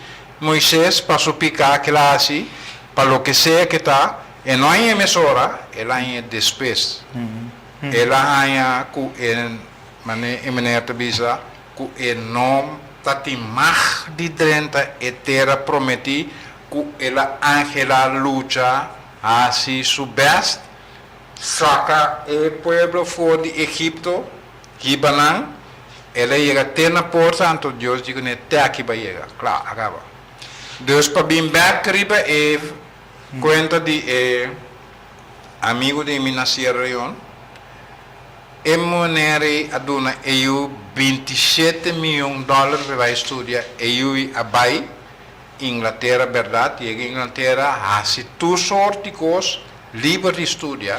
Moises pa su piká ke el a hasi, pa loke sea ke ta, E no hañ'é mesora, el a hañ'é despues. El a haña ku e, manera e meneer ta bisa, ku e no ta tin mag di drenta e tera prometí, ku el a anhelá lucha, hasi su bèst, saka e pueblo for di Egipto, hiba nan. El a yega te na porta, anto Dios di kuné, Te aki bo a yega. Kla, a kaba. Dus pa bin bèk riba e Cuenta di e amigo di mi na Sierra Leone, e muner ei a duna e yu 27 miyon dollar pa e bai studia, e yu a bai Inglatera berdad, yega Inglatera haci tur soort di cos liber di studia,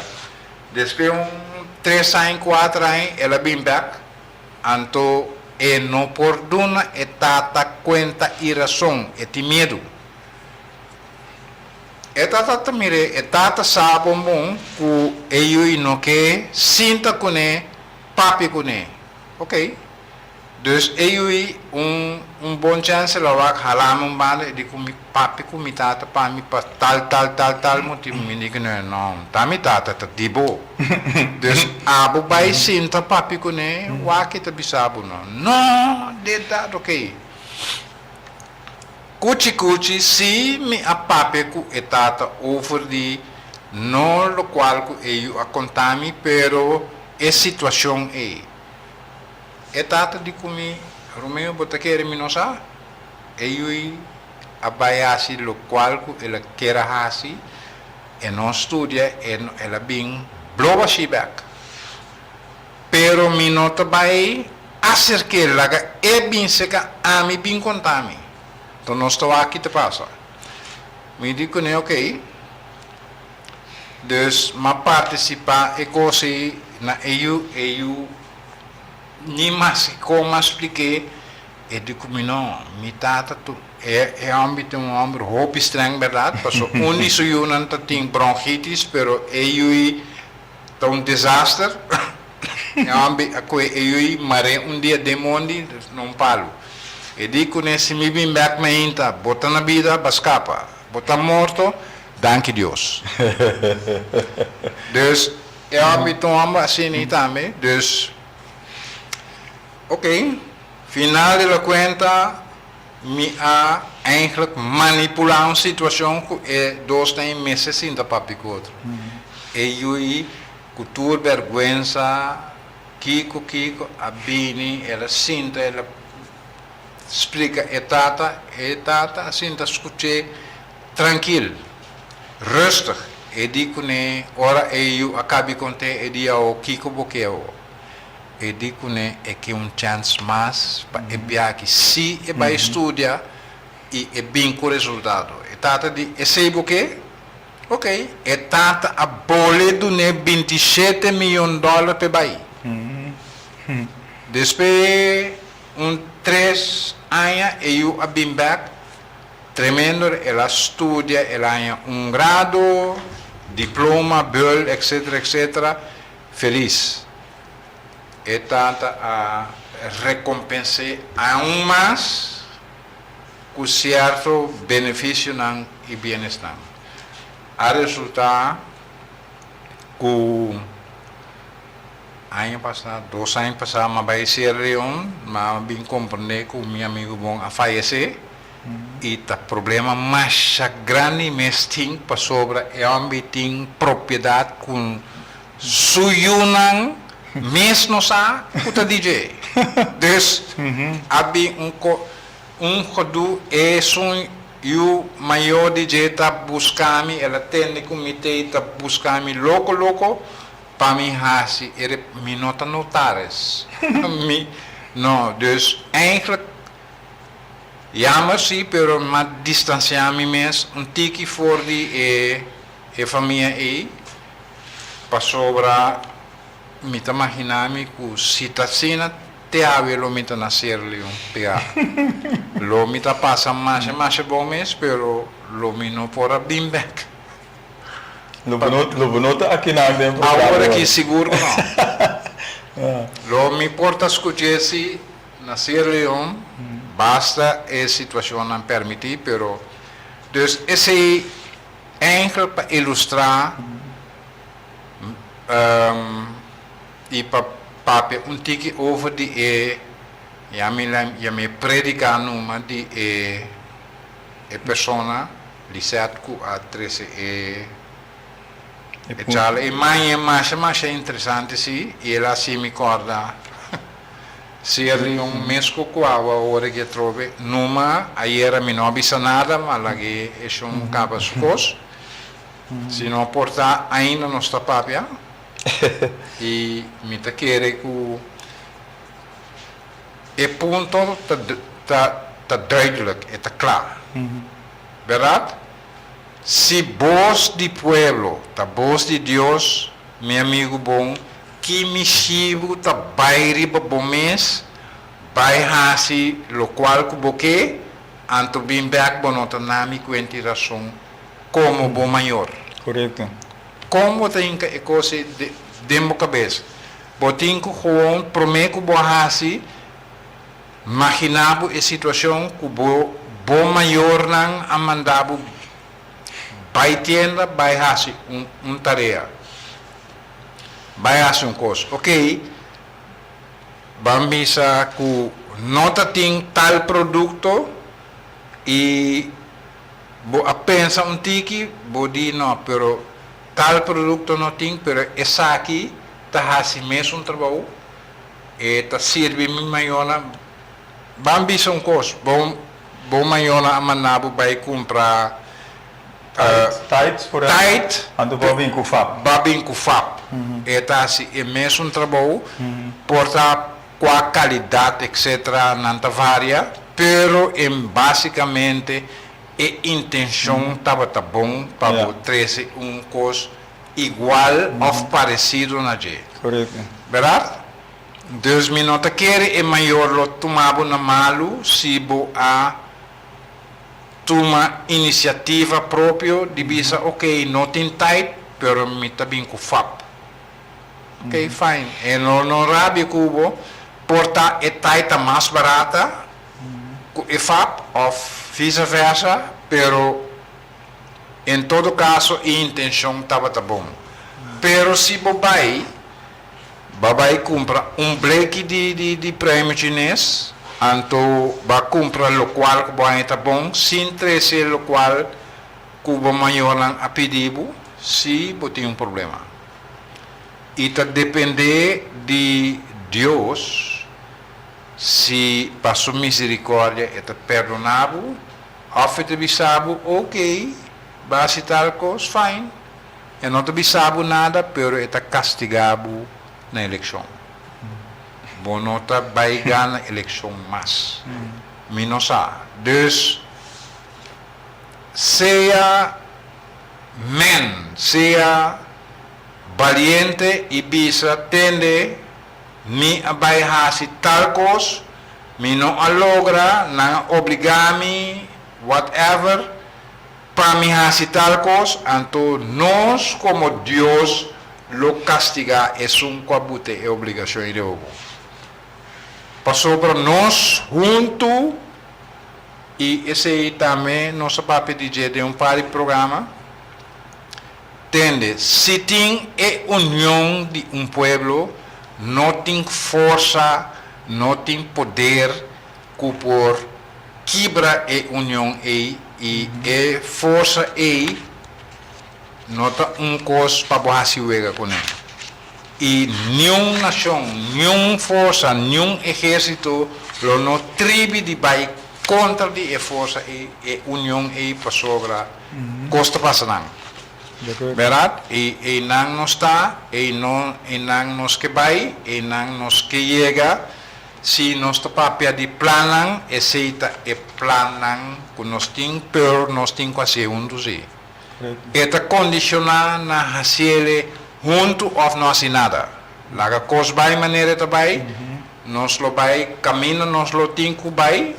despues un tres aña cuater aña el a bin bek, anto e no por duna e tata cuenta y razon, e tin miedu. E tata ta mir'é, e tata sa bon bon ku e yui no ke sinta kuné, papia kuné. Ok. Dus e yui un un bon chèns el a wak hala mi un banda e di ku mi papia ku mi tata pa mi pa tal tal tal tal motibu. Mi di ku no, no ta mi tata, ta di bo. Dus abo bai sinta papia kuné, wak e ta bisa bo no. No, dit dat, ok. Kuchi kuchi si mi a papia ku e tata over di no lokual ku e yu a konta mi pero e situashon ei. E tata di ku mi, Romeo bo ta kere mi no sa? E yui a bai hasi lokual ku el a kier a hasi, e no studia e el a bin blo bashí bèk. Pero mi no ta bai aserk'é, laga e bin seka ami bin konta mi. Enton nos ta wak ki ta pasa. Mi di kuné okey. Dus m'a partisipá e kos ei na e yu, e yu ni mas kon m'a splik'é, e di ku mi no, mi tata tu, e e hòmber ta un hòmber hopi strèng bèrdat, paso un di su yunan ta tin bronchitis, pero e yui Ta un desaster. E homber a koe e yui mar'é un dia den mondi na un palu. E di kuné si mi bin bek mainta, bo ta na bida, ba skapa. Bo ta morto, danki Dios. Dus e homber ta un homber asina tambe. Dus, ok, final de la kuenta mi a eigenlijk manipulá un situashon ku e dosnan ei mester sinta papia ku otro. E yui ku tur bèrgwensa kiko kiko a bini, el a sinta, el a splika e tata, e tata a sinta skuch'é trankil, rustig. E di kuné ora e yu a kabi kont'é e di awo kiko bo ke awo. E di kuné e ke un chèns mas pa e biaha si e bai studia i e bin ku resultado. E tata di, Esei bo ke? Ok. E tata a bole dun'é 27 miyon dòler p'e bai. Despues un tres aña e yu a bin bèk, tremendo, el a studia, el a haña un grado, diploma, bul, etcetera, etcetera. Felis. E tata a rekompens'é aun mas ku sierto benefisionan i bienesnan. A resultá ku aña pasá, dos aña pasá, m'a bai Sierra Leone, m'a bin komprendé ku mi amigu bon a fayesé. I ta problema masha grandi mes tin pasobra e homber tin propiedad cu su yunan mes no sa cu ta di dje. Dus a bin un co un gedoe esun yu mayor di dje ta busca mi el a tende cu mi tey ta busca mi loco loco pa mi haci e rep mi no ta notaris mi no dus eigenlijk Jammer si, pero m'a distanciá mi mes un tiki for di e e famia ei, pasobra mi ta maginá mi ku si ta asina te awe lo mi ta na Sierra Leone pegá. Lo mi ta pasa masha masha bon mes, pero lo mi no por a bin bèk. Lo bo no lo bo no ta akinan den programa Awor aki sigur ku no. Lo mi por ta skuch'é si. Na Sierra Leone basta e situacionnan permiti pero dus esey enkel pa ilustra y pa papia un tiki over di e ya mi yam'e predica numa di e e persona Lisette cu a trece e e charla y maña masha masha interesante si y el a haci mi corda. Sierra Leone mes ku kuawa ora ki atrobe numa ayera mi no a bisa nada ma lag'e e shon kaba su kos si no por ta ainda nos ta papia i mi ta kere ku e punto ta ta ta duidelijk e ta kla bèrdat si bos di pueblo ta bos di Dios mi amigu bon Ki mishibu ta bai riba bo mes, bai hasi lokual ku bo ke, anto bin bèk bo no ta na mi kuenti rason komo bo mayor. Korekto. Kon bo ta hinka e kos ei den bo kabes? Bo tin ku gewoon promé ku bo hasi, maginá bo e situashon ku bo bo mayornan a manda bo bai tienda bai hasi un un tarea. Bai hasi un kos. Ok, ban bisa ku no ta tin tal produkto i bo a pensa un tiki, bo di no, pero tal produkto no tin, pero esaki ta hasi mesun trabou, e ta sirbi mi mayornan. Ban bisa un kos, bo bo mayornan a manda bo bai kumpra Tide, por ehempel. Tide. Anto bo a bin ku fap. Bo a bin ku fap. E ta hasi e mesun trabou, por ta kua kalidat etcetera nan ta varia, pero en basikamente e intenshon tabata bon pa bo trese un kos igual òf paresido na dje. Korekto. Bèrdat? Dus mi no ta kere e mayor lo tuma bo na malu si bo a Tuma inisiativa propio di bisa ok no tin tijd pero mi ta bin ku fap. Ok fine e no no rabia ku bo por ta e tijd ta mas barata ku e fap of visa versa pero en todo kaso e intenshon tabata bon. Pero si bo bai Ba bai kumpra un bleki di di di premio chines, anto ba kumpra lokual ku bo haña ta bon sin trese lokual ku bo mayornan a pidi bo, si bo tin un problema. I ta depende di Dios si pa su misericordia e ta perdona bo of e ta bisa bo ok ba hasi tal kos fine. E no ta bisa bo nada, pero e ta castiga bo na eleccion. Bo no ta bay gana eleccion mas. Mi no sa. Dus, sea man, sea baliente y bisa, tende, mi a bay haci tal cos, mi no a logra, nan a obliga mi, whatever, Pa mi hasi tal kos, anto nos komo Dios lo kastigá esun ku a bute e obligashon ei riba bo. Pasobra nos huntu, i esei tambe nos a papia di dje den un par di programa, tende, si tin e union di un pueblo, no tin forsa, no tin poder ku por. kibra e union ei i e forsa ei no ta un kos pa bo hasi wega kuné. I niun nashon, niun forsa, niun ehérsito lo no tribi di bai kontra di e forsa ei, e union ei, pasobra kos ta pasa nan. Bèrdat? I einan nos ta, einan nos ke bai, einan nos ke yega. Si nos ta papia di plannan, esei ta e plannan ku nos tin, pero nos tin ku hasié huntu sí. E ta kondishoná na hasiele huntu òf no hasi nada. Laga kos bai manera e ta bai, nos lo bai kaminda nos lo tin ku bai,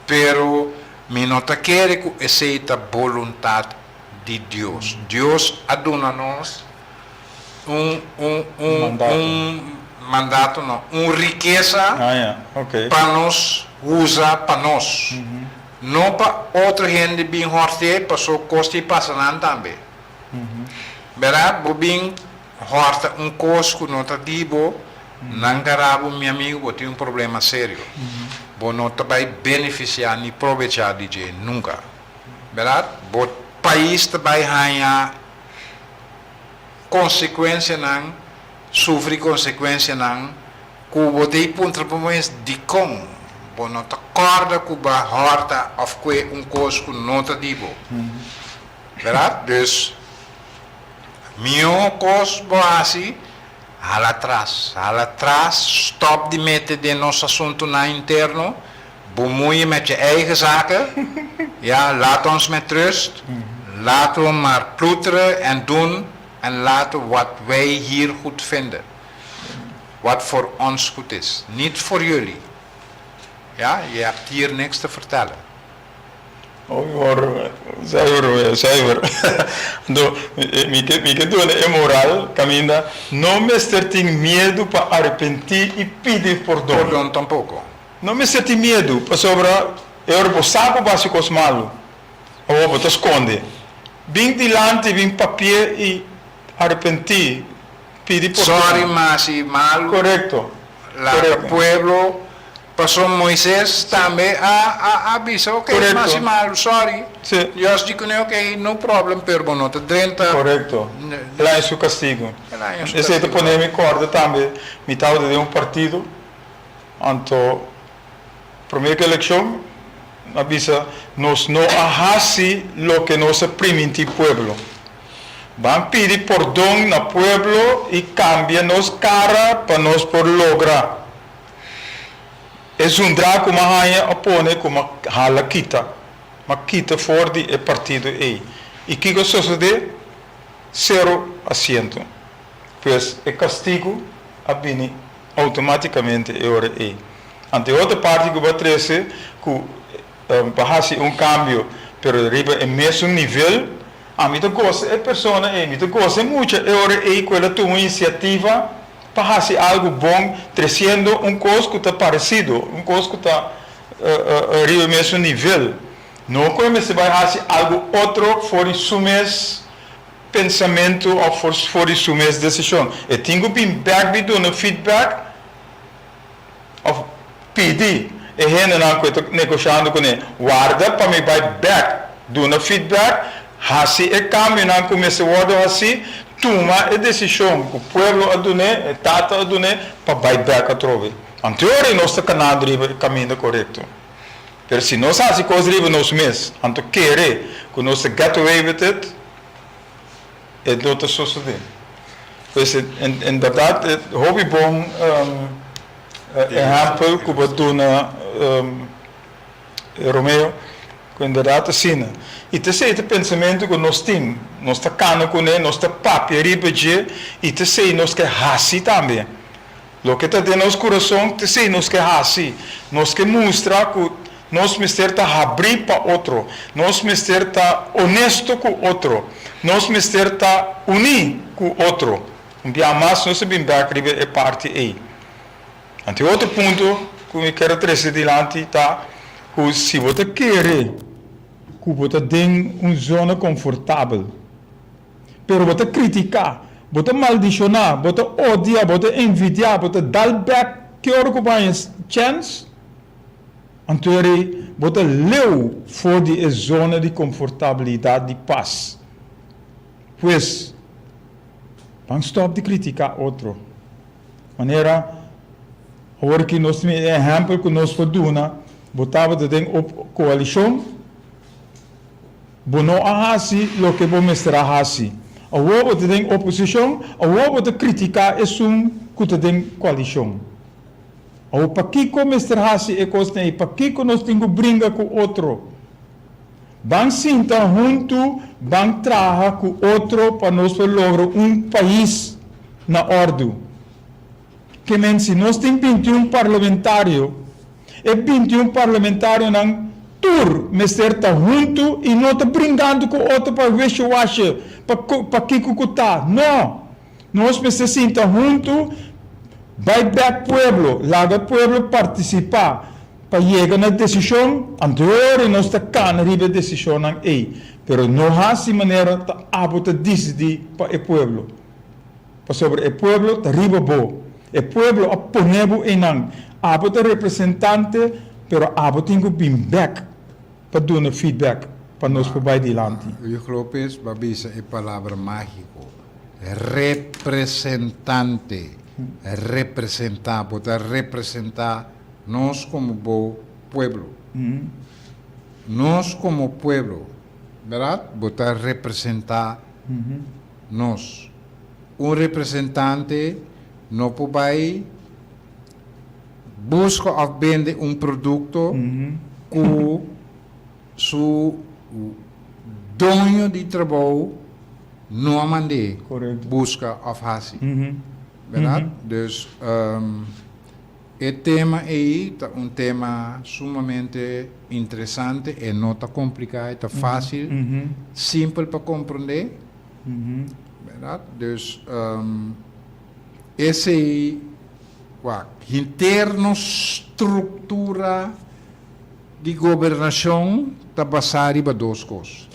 pero mi no ta kere ku esei ta boluntat di Dios. Dios a duna nos un un un un mandato no, un rikesa pa nos usa pa nos. No pa otro hende bin hòrt'é paso kos tin pasa nan tambe. Bèrdat? Bo bin hòrta un kos ku no ta di bo, nan gara bo, mi amigu, bo tin un problema serio. Bo no ta bai benefisiá ni probechá di dje nunka. Bèrdat? Bo pais ta bai haña konsekuensianan, sufri konsekuensianan Ku bo ta i puntra bo mes dikon bo no ta kòrda ku bo a hòrta òf kue un kos ku no ta di bo. Bèrdat? Dus, mihó kos bo hasi, hala atras. Hala atras, stòp di mete den nos asuntunan interno, bemoeien met je eigen zaken, ja, laat ons met rust, laten we maar ploeteren en doen en laten wat wij hier goed vinden. Wat voor ons goed is, niet voor jullie. Ja, je hebt hier niks te vertellen. Hoor, zuiver, zuiver. Anto, mi ke, mi ke duna e moral kaminda no mester tin miedu pa arepentí i pidi pordon. Pordon tampoko. No mester tin miedu, pasobra e ora bo sa ku bo hasi kos malu, awor bo ta skonde. Bin dilanti, bin papia i arepentí. Pidi pordon. Sorry ma si malu. Korekto. Laga pueblo paso Moises tambe a a a bisa ok ma si malu sorry. Dios di kune ok no problem pero bo no ta drenta. Korekto. El haña su kastigu. El haña su kastigu. Esei ta pone mi kòrda tambe mi tabata den un partido anto prome ku elekshon a bisa nos no a hasi loke nos a primintí pueblo. Ban pidi pordon na pueblo y cambia nos cara pa nos por logra. E zundra cu m'a haña a pone cu m'a hala kita, m'a kita for di e partido ey. Y kico a sosode? Cero asiento. Pues e castigo a bini automaticamente e ora ey. Anto e otro parti cu bo a trece cu pa haci un cambio pero riba e mesun nivel, Ami ta gosa e persona ei, mi ta gosa e mucha e ora ei ku el a tuma un inisiativa pa hasi algu bon, tresiendo un kos ku ta paresido, un kos ku ta riba e mesun nivel. No ku e mester bai hasi algu otro for di su mes pensamentu òf for di su mes desishon. E tin ku bin bèk bin duna feedback. Of pidi e hendenan ku e ta negoshando kuné, warda pa mi bai bèk, duna feedback, hasi e kambionan ku mester wòrdu hasí, tuma e desishon ku pueblo a dun'é, e tata a dun'é, pa bai bèk atrobe. Anto ora nos ta kanando riba e kaminda korekto. Pero si nos hasi kos riba nos mes, anto kere ku nos ta get away with it, E no ta sosodé. Pues en bèrdat e hopi bon ehèmpel ku bo duna Romeo, ku en bèrdat asina. I ta esei ta pensamentu ku nos tin, nos ta kana kuné, nos ta papia riba dje i ta esei nos ke hasi tambe. Loke ta den nos kurason ta esei nos ke hasi. Nos ke mustra ku nos mester ta habrí pa otro, nos mester ta onesto ku otro, nos mester ta uní ku otro. Un bia mas nos ta bin bèk riba e parti ei. Anto e otro punto ku mi ker a trese dilanti ta ku si bo ta kere ku bo ta den un zona konfortabel, Pero bo ta kritiká, bo ta maldishoná, bo ta odia, bo ta envidiá, bo ta dal bèk ki ora ku bo haña chèns. Anto eri bo ta leu for di e zona di komfortabilidat di pas. Pues, ban stòp di kritiká otro. Manera awor ki nos tin e ehèmpel ku nos por duna, bo tabata den koalishon, bo no a hasi loke bo mester a hasi. Awor bo ta den oposishon, awor bo ta kritiká esun ku ta den koalishon. Awor pakiko mester hasi e kosnan ei? Pakiko nos tin ku bringa ku otro? Ban sinta huntu, ban traha ku otro pa nos por logra un pais na òrdu. Ke men si nos tin 21 parlamentario, e 21 parlamentarionan tur mester ta huntu i no ta bringando ku otro pa wishy-washy, pa pa kiko ku ta. No! Nos mester sinta huntu, bai bek pueblo, laga pueblo partisipá pa yega na desishon, anto ora nos ta kana riba e desishonnan ei. Pero no hasi manera ta abo ta disidí pa e pueblo, pasobra e pueblo ta riba bo. E pueblo a pone bo einan. Abo ta representante, pero abo tin ku bin bek pa duna feedback pa nos por bai dilanti. Hugo Lopez ba bisa e palabra mágiko. Representante, representá, bo ta representá nos komo bo pueblo. Nos komo pueblo, bèrdat? Bo ta representá nos. Un representante no por bai buska òf bende un produkto ku su doño di trabou no a mand'é buska òf hasi. Bèrdat? Dus e tema ei ta un tema sumamente interesante, e no ta kompliká, e ta fásil, simpel pa komprondé. Bèrdat? Dus esei wak henter nos struktura di gobernashon ta basá riba dos kos.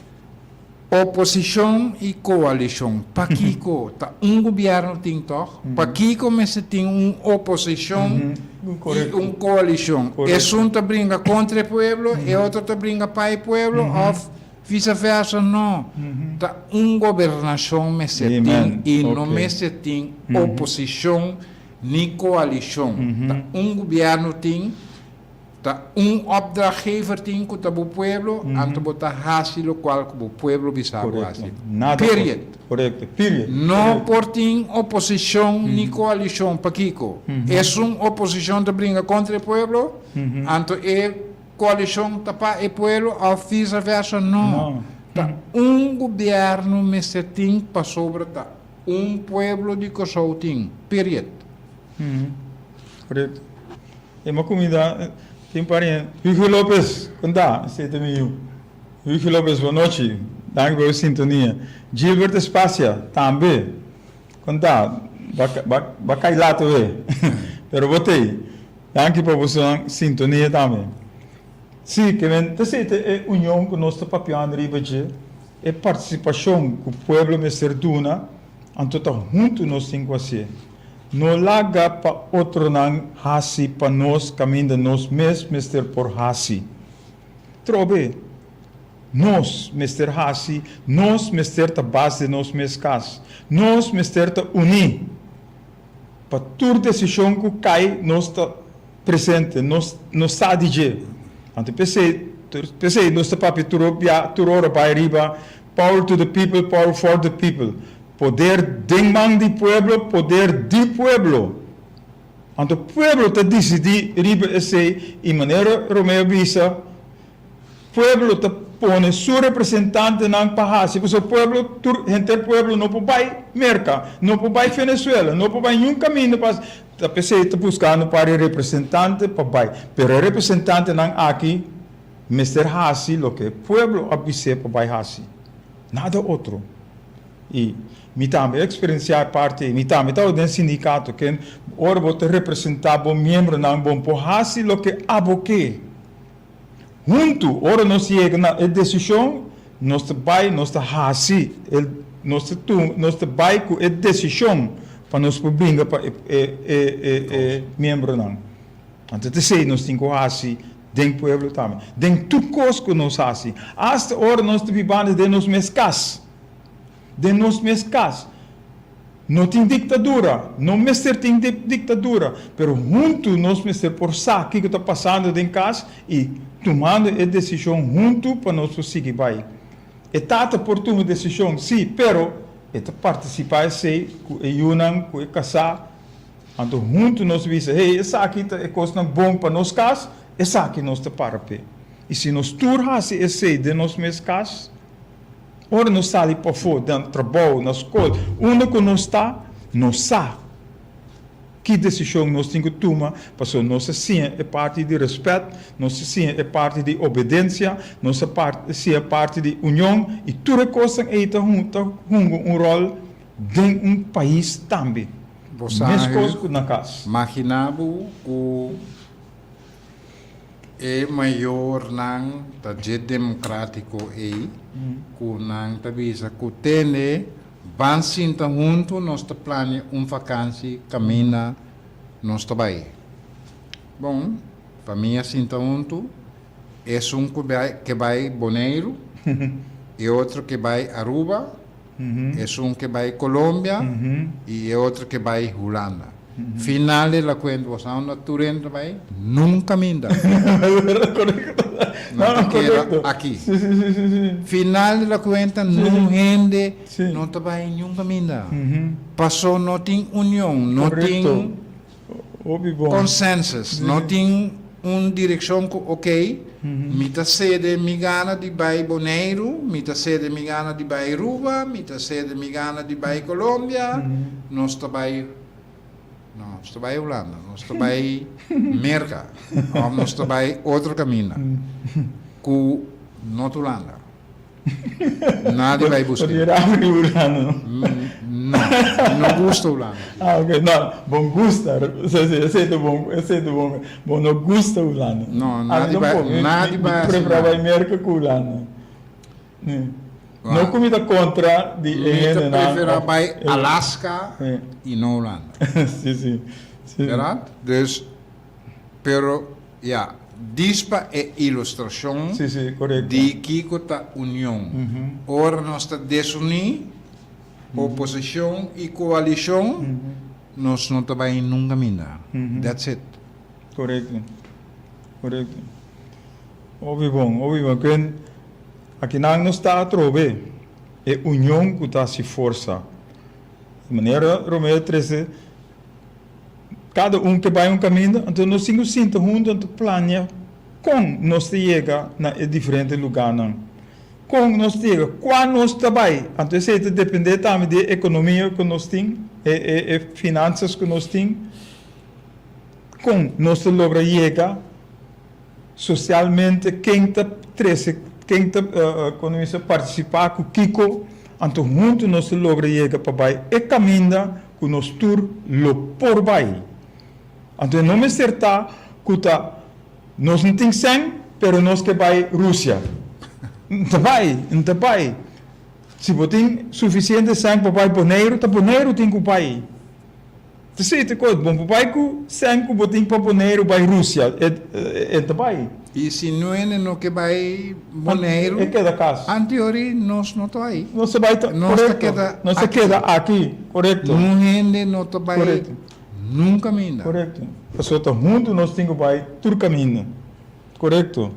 Oposishon i koalishon. Pakiko? Ta un gobièrnu tin tòg? Pakiko mester tin un oposishon i un koalishon? Esun ta bringa kontra e pueblo, e otro ta bringa pa e pueblo òf vise-vèrsa? No. Ta un gobernashon mester tin i no mester tin oposishon ni koalishon. Ta un gobièrnu tin. Ta un opdrachtgever tin ku ta bo pueblo, anto bo ta hasi lokual ku bo pueblo bisa bo hasi. Period. No por tin oposishon ni koalishon. Pakiko? Esun oposishon ta bringa kontra e pueblo, anto e koalishon ta pa e pueblo òf visa versa? No. Ta un gobièrnu mester tin pasobra ta un pueblo di Kòrsou tin. Period. Korekto. E ma cuminda tin pariente. Hugo Lopez, con ta? Esey ta mi yu. Hugo Lopez, bon nochi. Danki pa bo sintonia. Gilbert Espacia, tambe. Con ta? Ba, ba, ba cay laat awe. Pero bo t'ey. Danki pa bo sintonia tambe. Si, ke men ta esey ta e union cu nos ta papiando riba dje, e participacion cu pueblo mester duna, anto ta hunto nos tin cu hacié. No laga pa otronan hasi pa nos kaminda nos mes mester por hasi. Trobe, nos mester hasi, nos mester ta bas den nos mes kas. Nos mester ta uní. Pa tur desishon ku kai nos ta presente, nos nos sa di dje. Anto p'esei, p'esei nos ta papia tur bia, tur ora bai riba power to the people, power for the people. Poder den man di pueblo, poder di pueblo. Anto pueblo ta disidí riba esei i manera Romeo bisa, pueblo ta pone su representantenan pa hasi, pasobra pueblo, tur henter pueblo no por bai Merka, no por bai Venezuela, no por bai niun kaminda pa hasi, ta p'esei ta buskando par e representante pa bai. Pero e representantenan aki mester hasi loke pueblo a bis'é pa bai hasi, nada otro. I mi tambe a eksperensiá e parti ei. Mi tambe tabata den sindikato ken ora bo ta representá bo miembronan bo por hasi loke abo ke. Huntu ora nos yega na e desishon nos ta bai nos ta hasi e nos ta tuma nos ta bai ku e desishon pa nos por bringa pa e e e e miembronan. Anto ta esei nos tin ku hasi. Den pueblo tambe. Den tur kos ku nos hasi. Asta ora nos ta bibando den nos mes kas. Den nos mes kas. No tin diktadura, no mester tin diktadura, pero huntu nos mester por sa kiko ta pasando den kas i tumando e desishon huntu pa nos por sigui bai. E tata por tuma desishon, sí, pero e ta partisipá esei ku e yunan, ku e kasá. Anto huntu nos bisa, hey, esaki ta e kosnan bon pa nos kas, esaki nos ta para p'e. I si nos tur hasi esei den nos mes kas, Ora nos sali pafó den trabou, na skol, unda ku nos ta, nos sa ki desishon nos tin ku tuma pasobra nos a siña e parti di rèspèt, nos a siña e parti di obedensia, nos a siña e parti di union i tur e kosnan ei ta hunga un ròl den un pais tambe, meskos ku na kas. Maginá bo ku E mayornan ta dje democratico ey cu nan ta bisa cu tende ban sinta hunto nos ta plania un vakantie caminda nos ta bay. Bon, famia sinta hunto, esun cu ke bay Boneiru, e otro ke bay Aruba, Esun ke bai Colombia y e otro ke bai Hulanda. Final de la cuenta bo sa unda tur hende ta bai? Nunca minda. Nan ta keda aki. Final de la cuenta nun hende no ta bai niun caminda. Paso no tin union, no tin Consensus, no tin un direccion cu ok, mi ta cede mi gana di bay Boneiru, mi ta cede mi gana di bay Aruba, mi ta cede mi gana di bay Colombia, nos ta bay, no, nos ta bay Hulanda, nos ta bay Merca, of nos ta bay otro caminda cu no ta Hulanda. Nadie bai buska. Pasobra era abri Hulanda, no? No, no gusta Hulanda. Ah, ok. No, bon gusta. Si, si, esei ta bon, esei ta bon. Bo no gusta Hulanda. No, nadie bai, nadie bai Mi prefera bai Merca ku Hulanda. No ku mi ta kontra di e hendenan. Mi ta prefera bai Alaska i no Hulanda. Si, si. Berdad? Dus, pero Ya, dis pa e ilustrashon di kiko ta union. Ora nos ta desuní, oposishon i koalishon, nos no ta bai nunka minda. That's it. Korekto, korekto. Hopi bon, hopi bon. Ken akinan nos ta atrobe e union ku ta hasi forsa. Manera Romeo trese. Kada un ke bai un kaminda, anto nos tin ku sinta huntu anto plania kon nos ta yega na e diferente lugánan. Kon nos ta yega, kua nos ta bai. Anto esei ta dependé tambe di e ekonomia ku nos tin, e e e finansas ku nos tin. Kon nos ta logra yega sosialmente, ken ta trese, ken ta kon nos bisa partisipá ku kiko. Anto huntu nos ta logra yega pa bai e kaminda ku nos tur lo por bai. Anto e no mester ta ku ta nos no tin sèn pero nos ke bai Rusia. N ta bai, N ta bai. Si bo tin sufisiente sèn pa bai Boneiru, ta Boneiru tin ku bai. Ta esei ta kos, bo no por bai ku sèn ku bo tin pa Boneiru bai Rusia, e e ta bai. I si nuene no ke bai Boneiru, E keda kas. Anteori nos no ta bai. Nos ta bai ta, Nos ta keda korekto. Nos ta keda aki, korekto. Nun hende no ta bai Korekto. nun kaminda. Korekto. Pasobra ta huntu nos tin ku bai tur kaminda. Korekto.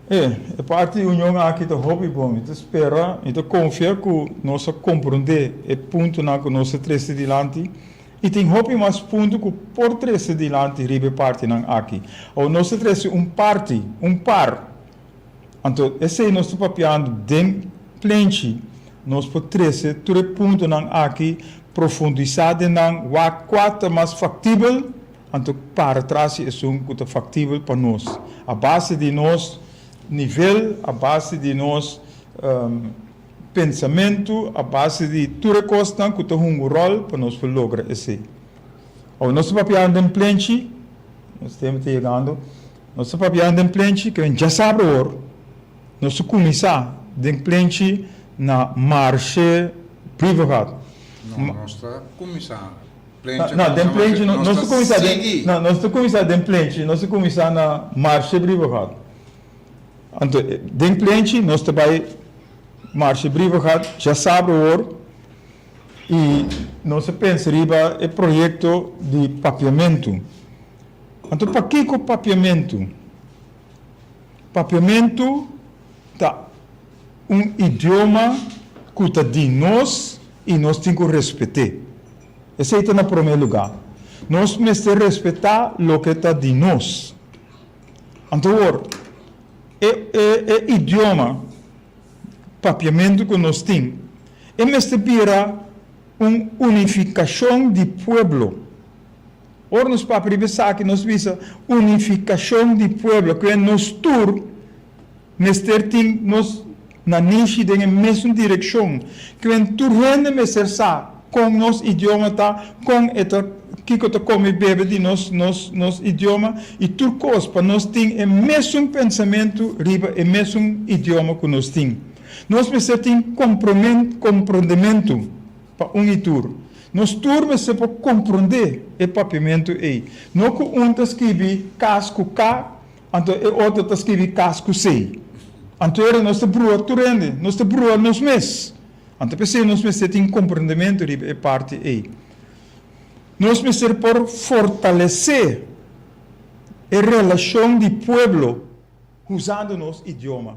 E, e parti di union aki ta hopi bon. Mi ta spera, mi ta konfia ku nos a komprondé e puntonan ku nos a trese dilanti i tin hopi mas punto ku por trese dilanti riba e partinan aki. Awor nos ta trese un parti, un par. Anto esei nos ta papiando den plenchi. Nos por trese tur e puntonan aki, profundisá den nan, wak kua ta mas faktibel Anto para tras di esun ku ta faktibel pa nos, a base di nos nivel, a base di nos pensamentu, a base di tur e kosnan ku ta hunga un ròl pa nos por logra esei. Awor nos ta papiando den plenchi, nos tempu ta yegando, nos ta papiando den plenchi ke djasabra awor nos ta kuminsá den plenchi na Marshe Brievengat. No, nos ta kuminsá. Plenchi No, den plenchi no, nos ta kuminsá den, sigui. no, nos ta kuminsá den plenchi, nos ta kuminsá na Marshe Brievengat. Anto, den plenchi nos ta bai Marshe Brievengat djasabra awor i nos a pensa riba e proyekto di papiamentu. Anto pakiko papiamentu? Papiamentu ta un idioma ku ta di nos i nos tin ku respet'é. Esei ta na promé lugá. Nos mester respetá loke ta di nos. Anto awor, e e e idioma papiamentu ku nos tin, e mester bira un unifikashon di pueblo. Ora nos papia riba esaki nos bisa unifikashon di pueblo, ku e nos tur mester tin nos nanishi den e mesun direkshon, ku en tur hende mester sa kon nos idioma ta, kon e ta, kiko ta kome i bebe di nos nos nos idioma i tur kos pa nos tin e mesun pensamentu riba e mesun idioma ku nos tin. Nos mester tin komprondementu pa un i tur. Nos tur mester por komprondé e papiamentu ei. No ku un ta skibi kas ku K, anto e otro ta skibi kas ku C. Anto era nos ta brua tur hende, nos ta brua nos mes. Anto p'esei nos mester tin komprondementu riba e parti ei. Nos mester por fortalesé e relashon di pueblo usando nos idioma.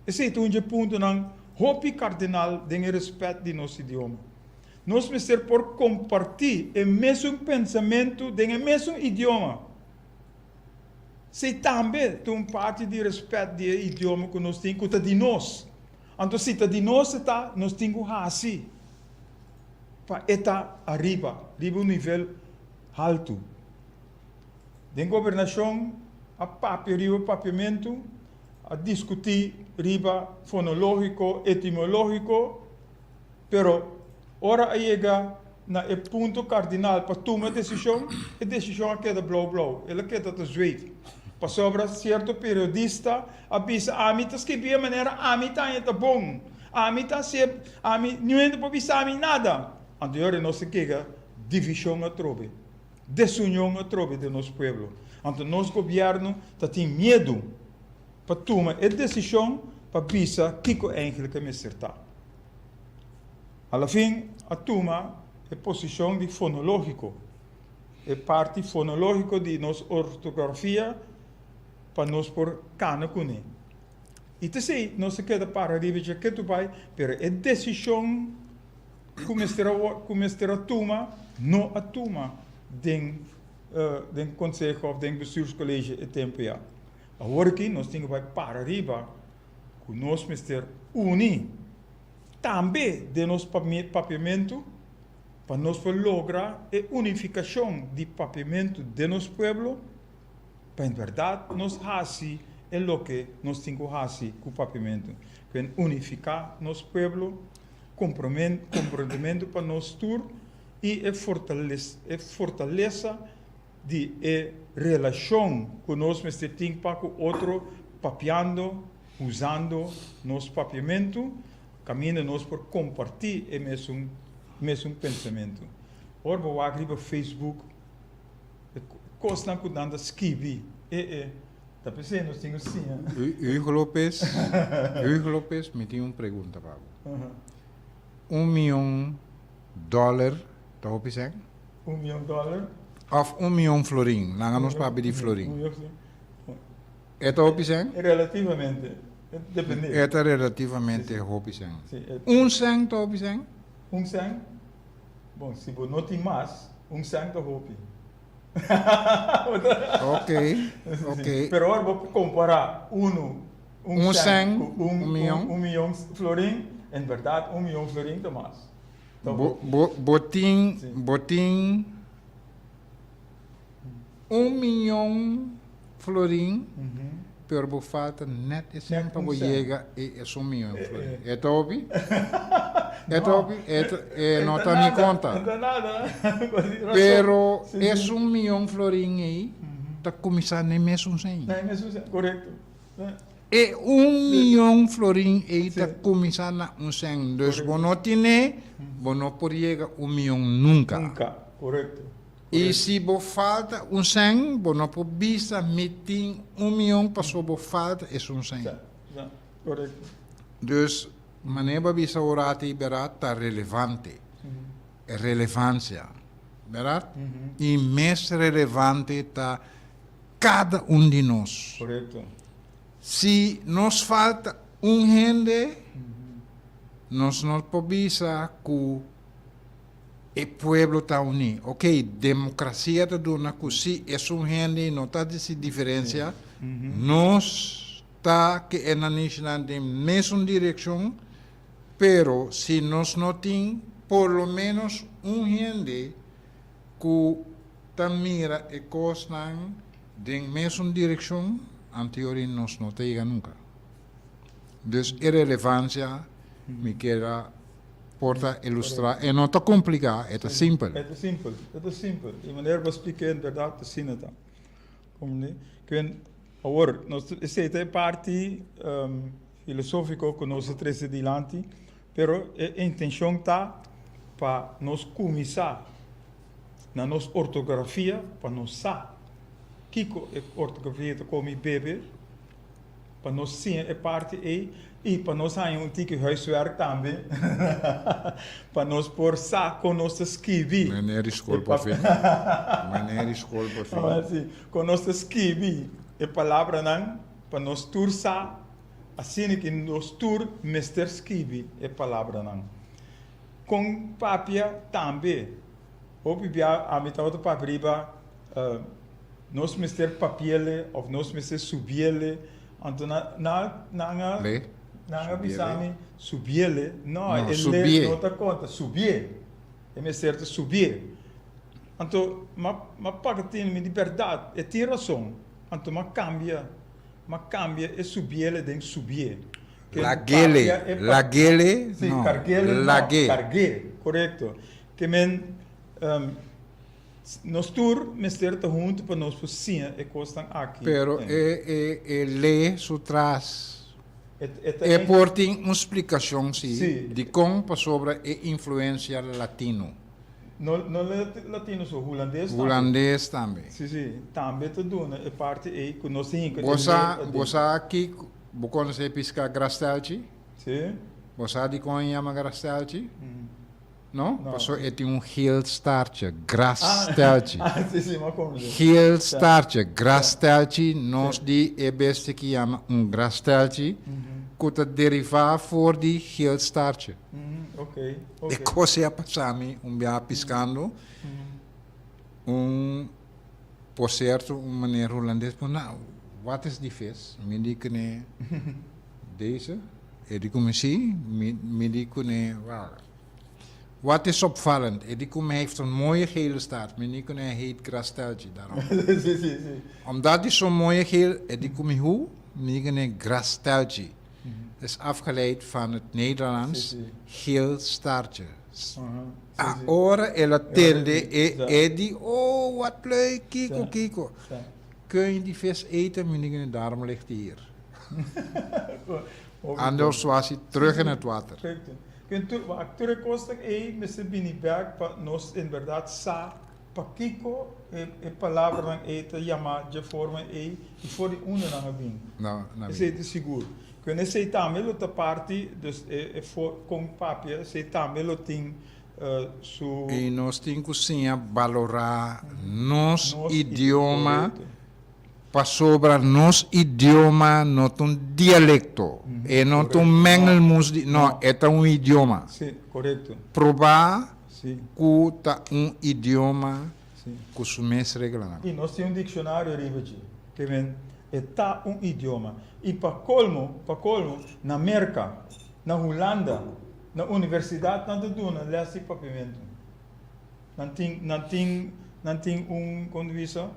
Esei ta un dje puntonan hopi kardinal den e rèspèt di nos idioma. Nos mester por kompartí e mesun pensamentu den e mesun idioma. Esei tambe ta un parti di rèspèt di e idioma ku nos tin, ku ta di nos. Anto si ta di nos e ta, nos tin ku hasi pa e ta ariba, riba un nivel haltu. Den gobernashon a papia riba papiamentu. A diskutí riba fonológiko, etimológiko, pero ora a yega na e punto kardinal pa tuma desishon, e desishon a keda blou blou, el a keda ta zweet. Pasobra sierto periodista a bisa, Ami ta skibí e manera ami ta haña ta bon, ami ta hasié, ami, niun hende por bisa ami nada. Anto yora nos a kega divishon atrobe. Desunion atrobe den nos pueblo. Anto nos gobierno ta tin miedu pa tuma e desishon pa bisa kiko eigenlik e mester ta. Alafin a tuma e posishon di fonologiko, e parti fonologiko di nos ortografia pa nos por kana kuné. I ta esei nos a keda para riba dje ketu bai, pero e desishon ku mester a ku mester a tuma no a tuma den den konseho òf den bestuurskolege e tempu ya. Awor aki nos tin ku bai para riba ku nos mester uni tambe den nos papiamentu pa nos por logra e unifikashon di papiamentu den nos pueblo Pa en bèrdat nos hasi e loke nos tin ku hasi ku papiamentu, ku en unifiká nos pueblo, komprondementu pa nos tur i e e fortalesa di e relashon ku nos mester tin pa ku otro papiando, usando nos papiamentu, kaminda nos por kompartí e mesun mesun pensamentu. Ora bo wak riba Facebook. E kosnan ku nan ta skibi e e ta p'esei nos tin ku siña. Hugo Lopez, Hugo Lopez, mi tin un pregunta pa bo. Un mion dòler ta hopi sèn? Un mion dòler? Òf un mion florin, laga nos papia di florin. E ta hopi sèn? Relativamente, e depende. E ta relativamente hopi sèn. Un sèn ta hopi sèn? Un sèn? Bon, si bo no tin mas, un sèn ta hopi. Ok, ok. Pero ora bo kompará unu, un sèn ku un, un mion, un mion florin, en bèrdat un mion florin ta mas. Ta hopi. Bo, bo tin, bo tin un mion florin, pero bo falta net e sèn pa bo yega e esun mion florin. E ta hopi? E ta hopi? E no ta ni konta. Pero esun mion florin ei ta kuminsá na e mesun sèn. Na e mesun sèn, korekto. E un miyon florin ei ta kuminsá na un sèn. Dus bo no tine, bo no por yega un miyon nunka. Nunka, korekto. I si bo falta un sèn, bo no por bisa mi tin un miyon pasobra bo falta esun sèn. Sa, sa, korekto. Dus manera bo a bisa ora ei bèrdat ta relevante. Relevansia, bèrdat? I mes relevante ta kada un di nos. Korekto. Si nos falta un hende, nos no por bisa ku e pueblo ta uní. Oké, demokrasia ta duna ku si esun hende no ta hasi diferensia, nos ta ke e nanishinan den mesun direkshon, pero si nos no tin por lo ménos un hende ku ta mira e kosnan den mesun direkshon, anteori nos no ta yega nunka. Dus e relevansia mi kier a por ta ilustrá. E no ta kompliká, e ta simpel. E ta simpel, e ta simpel. E manera bo splik'é en bèrdat asina ta. Komprendé? Ken awor nos esei ta e parti filosófiko ku nos a trese dilanti, pero e intenshon ta pa nos kuminsá na nos ortografia pa nos sa kiko e ortografia ta komi i bebe, pa nos siña e parti ei i pa nos haña un tiki huiswerk tambe pa nos por sa kon nos ta skibi. Meneer di skol por fin. Meneer di skol por fin. Si, kon nos ta skibi e palabranan pa nos tur sa asina ki nos tur mester skibi e palabranan. Kon papia tambe. Hopi bia ami tabata papia riba nos mester papiele of nos mester subiele. Anto na na nan a Le? nan a Subiele? bisa mi subiele. No, No, e le subie. no ta konta. Subie. E mester ta subie. Anto m'a m'a paga tene mi di bèrdat e tin rason. Anto m'a kambia m'a kambia e subiele den subie. Lagele, lagele, Sí, no, cargele no, lage. carge, correcto. Ke men, um, nos tur mester ta huntu pa nos por siña e kosnan aki. Pero e, e, e le su tras, E, e ta e por tin un splikashon si, Sí. dikon pasobra e influensia latino. No, no latino so, hulandes tambe. Hulandes tambe. Sí, sí, tambe ta duna e parti ei ku nos tin ku e Bo sa, le aden. bo sa kiko, bo konosé piská grastelchi? Sí. Bo sa dikon e yama grastelchi? No? No. Pasobra e tin un geel staartje, grastelchi. Ah, sí, sí, m'a konosé. Geel staartje, grastelchi, nos di e bestia ki yama un grastelchi, ku ta derivá for di geel staartje. Ok, E ok. kos ei a pasa mi un biaha piskando, un por sierto un meneer hulandes por na, wat is die vis? Mi di kuné, deze? E di ku mi si, mi mi di kuné, wel, wat is opvallend? E di ku mi heeft een mooie gele staart. Mi di kuné, hij heet grasteltje, daarom. Sí, sí, sí. Omdat die zo'n mooie geel, e di ku mi hoe? Mi di kuné, grasteltje. Is afgeleid van het Nederlands Sí, sí. geel staartje. Aha, sí, sí. Ahora el a tende e, Ja. e di, oh, wat leuk, Kiko, Ja. Kiko. Ja. Kun je die vis eten? Meneer, daarom ligt hij hier. Hopi Anders was hij terug in het water. Perfecto. Ken tur, maar tur e kosnan ei mester bini bek pa nos inderdaad sa pakiko e, e palabranan ei ta yama dje forma ei i for di unda nan a bin. No, na Esei bin. ta sigur. Ken esei tambe lo ta parti, dus e, e for, kon papia, esei tambe lo tin eh, su I nos tin ku siña balorá nos nos idioma korekto. pasobra nos idioma no ta un dialekto, e no ta un Korekto. No, mengelmoes di, no, no. e ta un idioma. Sí, korekto. Probá Sí, ku ta un idioma sí. ku su mes reglanan. I nos tin un dikshonario riba dje, ke men e ta un idioma. I pa kolmo, pa kolmo, na Merka, na Hulanda, na universidat nan ta duna lès di papiamentu. Nan tin, nan tin, nan tin un, kon ta bisa,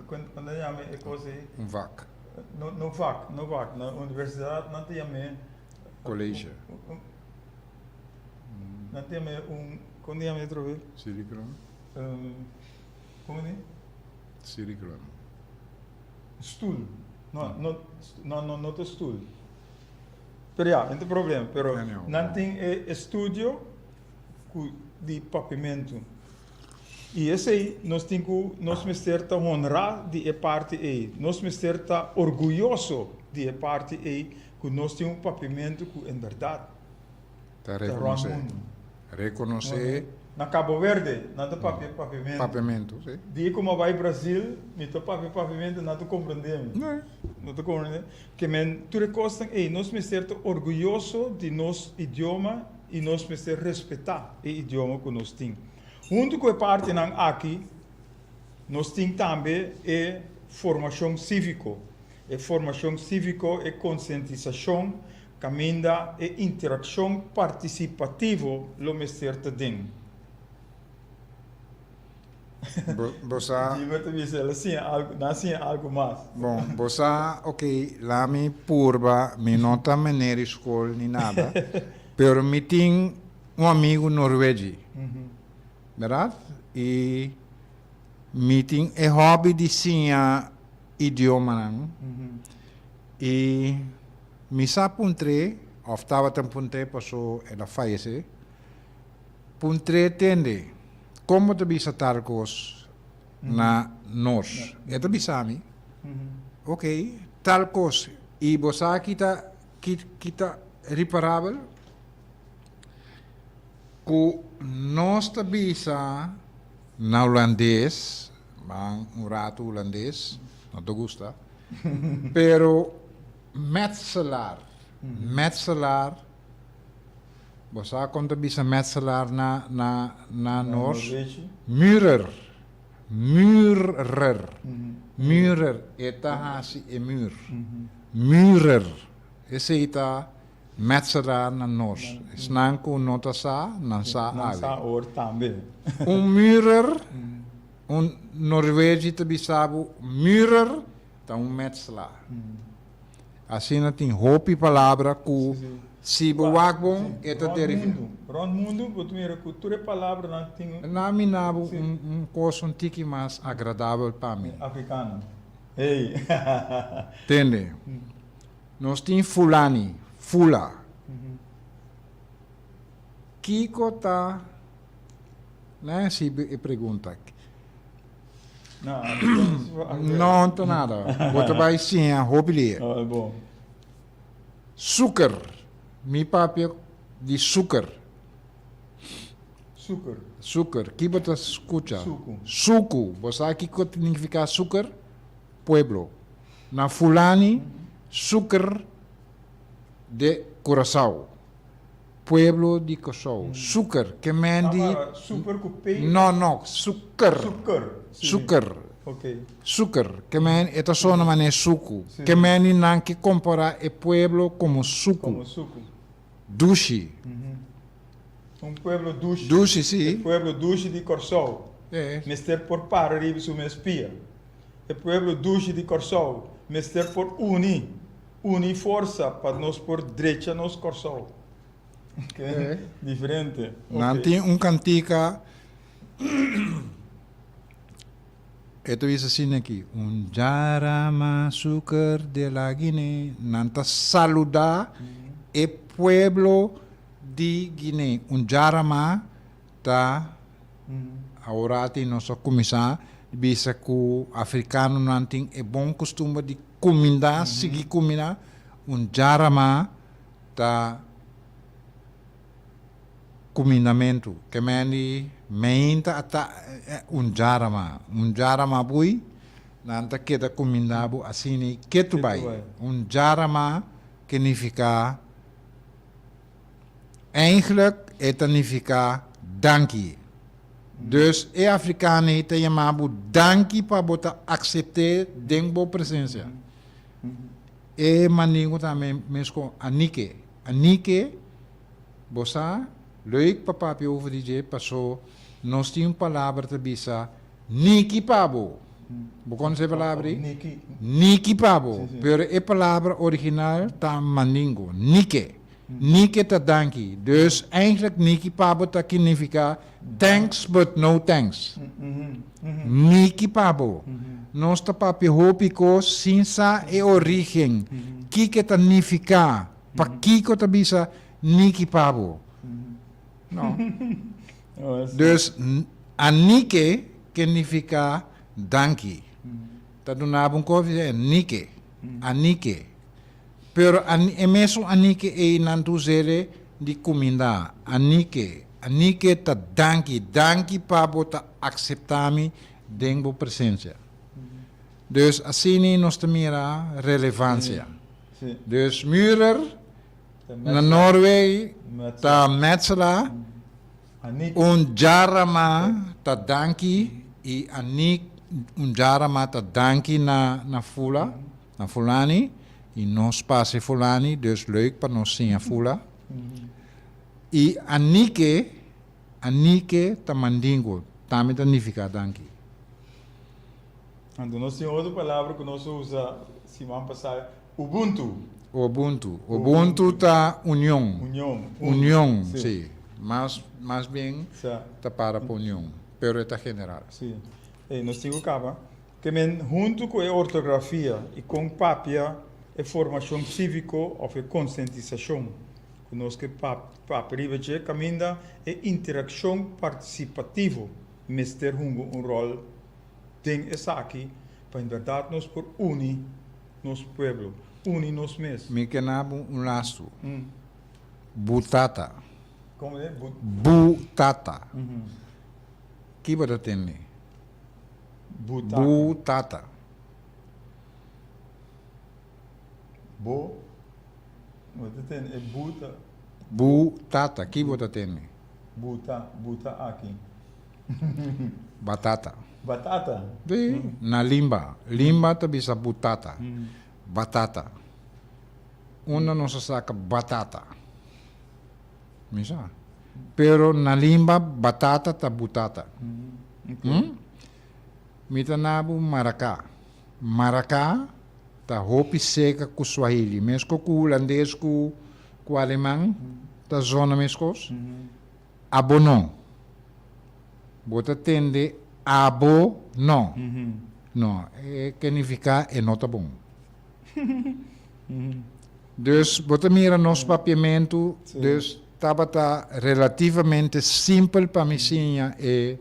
kon kon ta yama e kos ei? Un vak. No, no vak, no vak. Na universidat nan ta yam'é. College. Nan ta yam'é un, kon ta yam'é otro bes? Curriculum. Komo di? Curriculum. Stul. No, no, no, no, no ta stul. Pero ya, no ta problema. Pero nan tin e estudio ku di papiamentu. I esei nos tin ku nos mester ta honrá di e parti ei. Nos mester ta orguyoso di e parti ei ku nos tin un papiamentu ku en bèrdat Ta ta rònt rekonosé. mundu. Rekonosé. Na Cabo Verde nan ta papia papiamentu. Papiamentu, si. Dia ku mi a bai Brazil mi ta papia papiamentu nan ta komprendé mi. Nan ta komprendé. Ke men tur e kosnan ei nos mester ta orguyoso di nos idioma i nos mester respetá e idioma ku nos tin. Huntu ku e partinan aki nos tin tambe e formashon síviko. E formashon síviko, e konsientisashon kaminda e interakshon partisipativo lo mester ta den. Bo, bo sa. Gilbert ta bisa el a siña algu, nan a siña algu mas. Bon, bo sa, ok, la mi purba, mi no ta meneer di skol ni nada, pero mi tin un amigu norweji, berdad? I mi tin e hobby di siña idiomanan, i mi sa puntr'é, of tabata puntr'é paso el a fayesé, Puntr'é tende, kon bo ta bisa tal kos na nos? E ta bisa mi, Ok, tal kos. I bo sa ki ta ki ta riparabel? Ku nos ta bisa na hulandes, ban un ratu hulandes, no ta gusta, pero metselaar, metselaar. Bo sa kon ta bisa metselaar na na na Noors? Murer. Murer. Murer. E ta hasi e mur. Murer. Esei ta metselaar na Noors. Esnan ku no ta sa, nan sa Nan awe. sa awor tambe. Un murer, un Norwegie ta bisa bo murer ta un metselaar. Asina tin hopi palabra ku si bo wak bon e ta deriva. Rond mundu bo ta mira ku tur e palabranan tin. Na mi na bo un kos un tiki mas agradabel pa mi. Afrikano. Hey. Tende. Nos tin fulani, fula. Kiko ta, ne, si e pregunta. No ta nada. Bo ta bai siña hopi lia. Suker. Mi papia di suker. Suker. Suker. Ki bo ta skucha? Suku. Suku. Bo sa kiko ta signifiká suker? Pueblo. Na Fulani, suker de Curaçao. Pueblo di Kòrsou. Suker, ke men di. Tamara, super ku P? No, no, suker. Suker, si. Suker. Ok. Suker, ke men e ta sona manera suku. Si. Ke men di nan ke kompará e pueblo komo suku. Komo suku. Dushi. Un pueblo dushi. Dushi, si. E pueblo dushi di Kòrsou. E. Mester por para riba su mes pia. E pueblo dushi di Kòrsou mester por uni. Uni forsa pa nos por drecha nos Kòrsou. Ke diferente. Nan tin un kantika, e ta bisa asina aki, Un jarama suker de la Guinea. Nan ta saluda e pueblo di Guinea. Un jarama ta Aworati nos a kuminsá bisa ku afrikanonan tin e bon kustumber di kumindá, sigui kumindá. Un djarama ta kumindamentu. Ke men di meinta a ta un djarama. Un djarama bui, nan ta keda kumindá bo asina ketu bai. Un djarama ke nifiká. Eigenlijk e ta nifiká danki. Dus e afrikano ei ta yama bo danki pa bo ta aksept'é den bo presensia. E mandingo tambe meskos anike. Anike, bo sa, leuk pa papia over di dje paso nos tin un palabra ta bisa niki pa bo. Bo konosé e palabra ei? Niki. Niki pa bo. Pero e palabra original ta mandingo, nike. Nike ta danki. Dus eigenlijk niki pa bo ta significa thanks but no thanks. Niki pa bo. Nos ta papia hopi kos sin sa e origen. Kiko ta nifica. Pakiko ta bisa niki pa bo. No. Dus anike ke nifica danki. Ta duna bo un kofi nike. Anike. Pero e mesun anike ei nan ta us'é di kuminda. Anike, anike ta danki, danki pa bo ta akseptá mi den bo presensia. Dus asina nos ta mira relevansia. Dus murer na Norway ta metsela, un djarama ta danki i anik un djarama ta danki na fula. Na fulani y nos pasa e fulani dus leuk pa nos siña fula y anike anike ta mandingo tambe ta nifica danki. Anto nos tin otro palabra cu nos a usa siman pasa, Ubuntu. Ubuntu. Ubuntu ta union. Union. Union, si. Mas mas bien ta para pa union, pero e ta general. Si. Ey, nos tin cu caba. Ke men huntu ku e ortografia i kon papia e formashon síviko òf e konsientisashon ku nos ke papia riba dje kaminda e interakshon partisipativo mester hunga un ròl den esaki pa en bèrdat nos por uni nos pueblo, uni nos mes. Mi ke na bo un lastu. Butata. Komo e? Butata. Ki bo ta tende? Bu tata. Bu tata. Bo, bo ta tende e bu ta. Bu tata, ki bo ta tende? Bu ta, bu ta aki. Batata. Batata? Si, na limba. Limba ta bisa bu tata. Batata. Unda nos a saka batata? Mi sa. Pero na limba batata ta butata. Hm? Mi ta na bo Maracá. Maracá ta hopi seka ku Swahili. Mesko ku Hulandes ku ku Aleman ta zona meskos. Abo no. Bo ta tende abo no. No, e ke nifiká e no ta bon. Dus bo ta mira nos papiamentu, dus tabata relativamente simpel pa mi siña e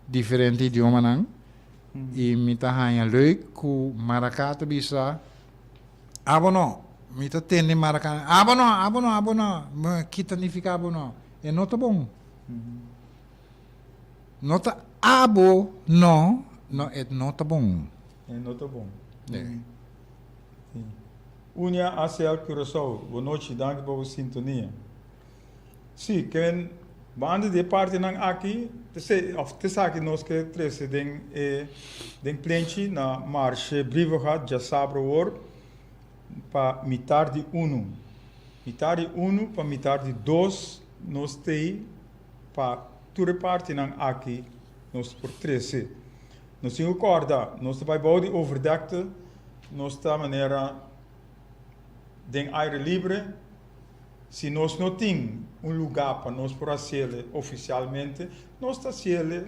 diferente idiomanan i mi ta haña leuk ku Maracá ta bisa, Abo no, mi ta tende Maracá, abo no, abo no, abo no, ki ta nifiká abo no? E no ta bon. No ta abo no, no, e no ta bon. E no ta bon. Unia ACL Curaçao, bo nochi, danki pa bo sintonia. Si, ken banda di e partinan aki, of t'esaki nos ke trese den e den plenchi na Marshe Brievengat djasabra awor pa mitar di unu. Mitar di unu pa mitar di dos nos t'ei pa tur e partinan aki nos por trese. Nos tin ku kòrda, nos ta bai bou di overdekte, nos ta manera den aire libre. Si nos no tin un lugá pa nos por hasiele ofisialmente, nos ta hasiele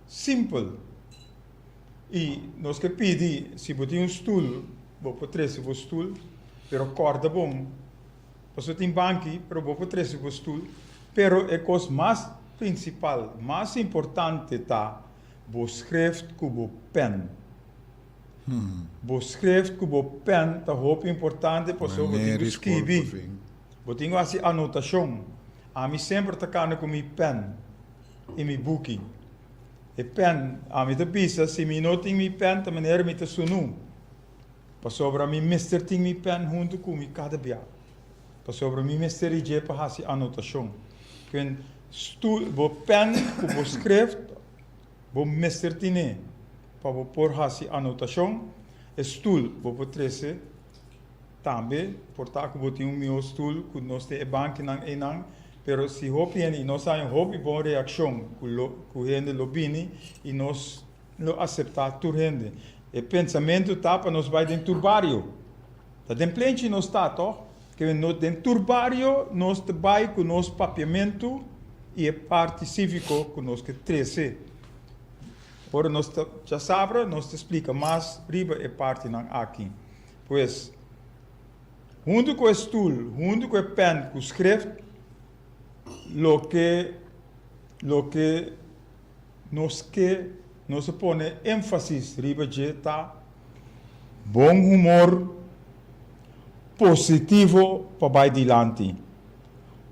simpel. I nos ke pidi, si bo tin un stul, bo por trese bo stul, pero kòrda bon, pasobra tin banki, pero bo por trese bo stul. Pero e kos mas prinsipal, mas importante ta Bo schrift ku bo pen. Bo schrift ku bo pen ta hopi importante pasobra bo tin ku skibi. Bo tin ku hasi anotashon. Ami semper ta kanda ku mi pen i mi buki. E pen, ami ta bisa si mi no tin mi pen ta manera mi ta sunu. Pasobra mi mester tin mi pen huntu ku mi kada bia. Pasobra mi mester di dje pa hasi anotashon. Ken stu bo pen ku bo skreft, bo mester tine pa bo por hasi anotashon. E stul bo por trese tambe, por ta ku bo tin un mihó stul ku nos tin e bankinan einan. Pero si hopi hende, i nos haña hopi bon reakshon ku lo ku hende lo bini i nos lo aseptá tur hende. E pensamentu ta pa nos bai den tur bario. Ta den plenchi nos ta, tòg? Ke no den tur bario nos ta bai ku nos papiamentu i e parti síviko ku nos ke trese. Ora nos ta djasabra nos ta splika mas riba e partinan aki. Pues, huntu ku e stul, huntu ku e pèn ku skrift, loke loke nos ke nos a pone énfasis riba dje ta bon humor positivo pa bai dilanti.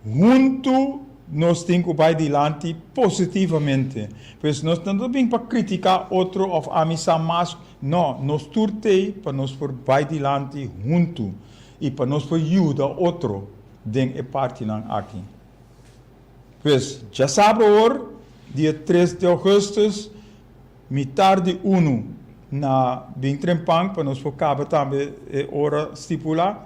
Huntu nos tin ku bai dilanti positivamente. Pues nos no ta bin pa kritiká otro òf ami sa mas, no, nos tur t'ei pa nos por bai dilanti huntu i pa nos por yuda otro den e partinan aki. Pues djasabra awor, dia tres di augustus, mitar di unu na bin trempan pa nos por kaba tambe e ora stipulá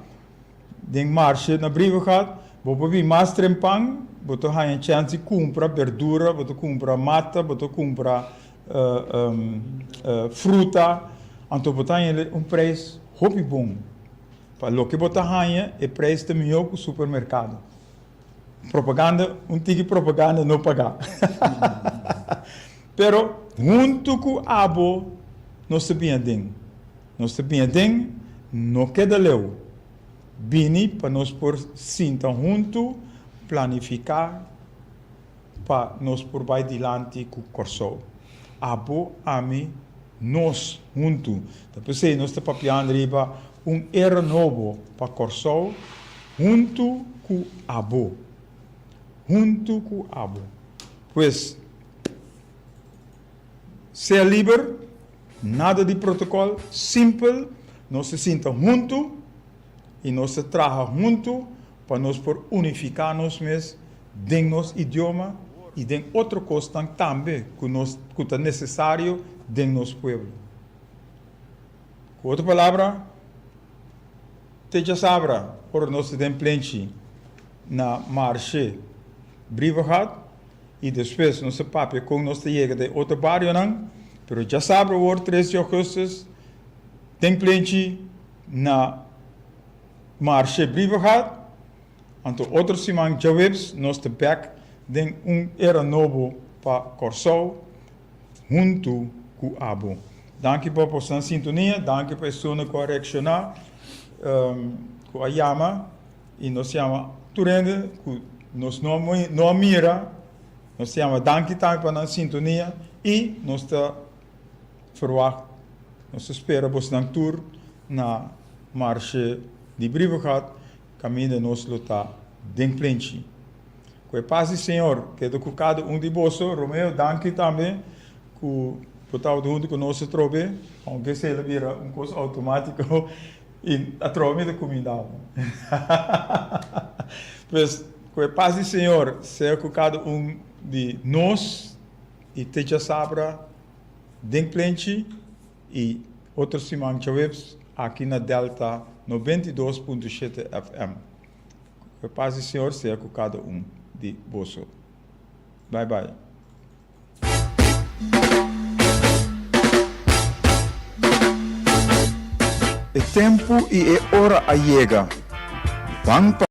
den marshe na Brievengat. Bo por bin mas trempan, bo ta haña chèns di kumpra berdura, bo ta kumpra mata, bo ta kumpra fruta, anto bo ta haña un preis hopi bon. Pa loke bo ta haña e preis ta mihó ku supermerkado. Propaganda, un tiki propaganda no pagá. Pero huntu ku abo nos ta bini aden. Nos ta bini aden, no keda leu. Bini pa nos por sinta huntu, planifiká pa nos por bai dilanti ku Kòrsou. Abo, ami, nos huntu. Ta p'esei nos ta papiando riba un era nobo pa Kòrsou huntu ku abo. Huntu ku abo. Pues, sea liber, nada di protokòl, simpel, nos ta sinta huntu i nos ta traha huntu pa nos por unifiká nos mes den nos idioma i den otro kosnan tambe ku nos ku ta nesesario den nos pueblo. Ku otro palabra, te djasabra ora nos ta den plenchi na Marshe Brievengat i despues nos ta papia kon nos ta yega den otro barionan, pero djasabra awor tres di augustus den plenchi na Marshe Brievengat. Anto otro siman djaweps nos ta bek den un era nobo pa Kòrsou huntu ku abo. Danki pa bosonan sintonia, danki pa esunnan ku a reakshoná, ku a yama i nos yama tur hende ku nos no no a mira, nos ta yama danki tambe pa nan sintonia i nos ta ferwagt, nos ta spera bosonan tur na Marshe di Brievengat. Kaminda nos lo ta den plenchi. Ku e pas di Señor keda ku kada un di boso. Romeo, danki tambe ku bo tabata huntu ku nos atrobe, ounke esei lo bira un kos outomátiko i atrobe mi ta kuminda bo. Pues, ku e pas di Señor sea ku kada un di nos i te djasabra den plenchi. I otro siman djaweps aki na Delta 92.7 FM. Ku e pas di Señor sea ku kada un di boso. Bai bai. E tempu i e ora a yega. Ban pa.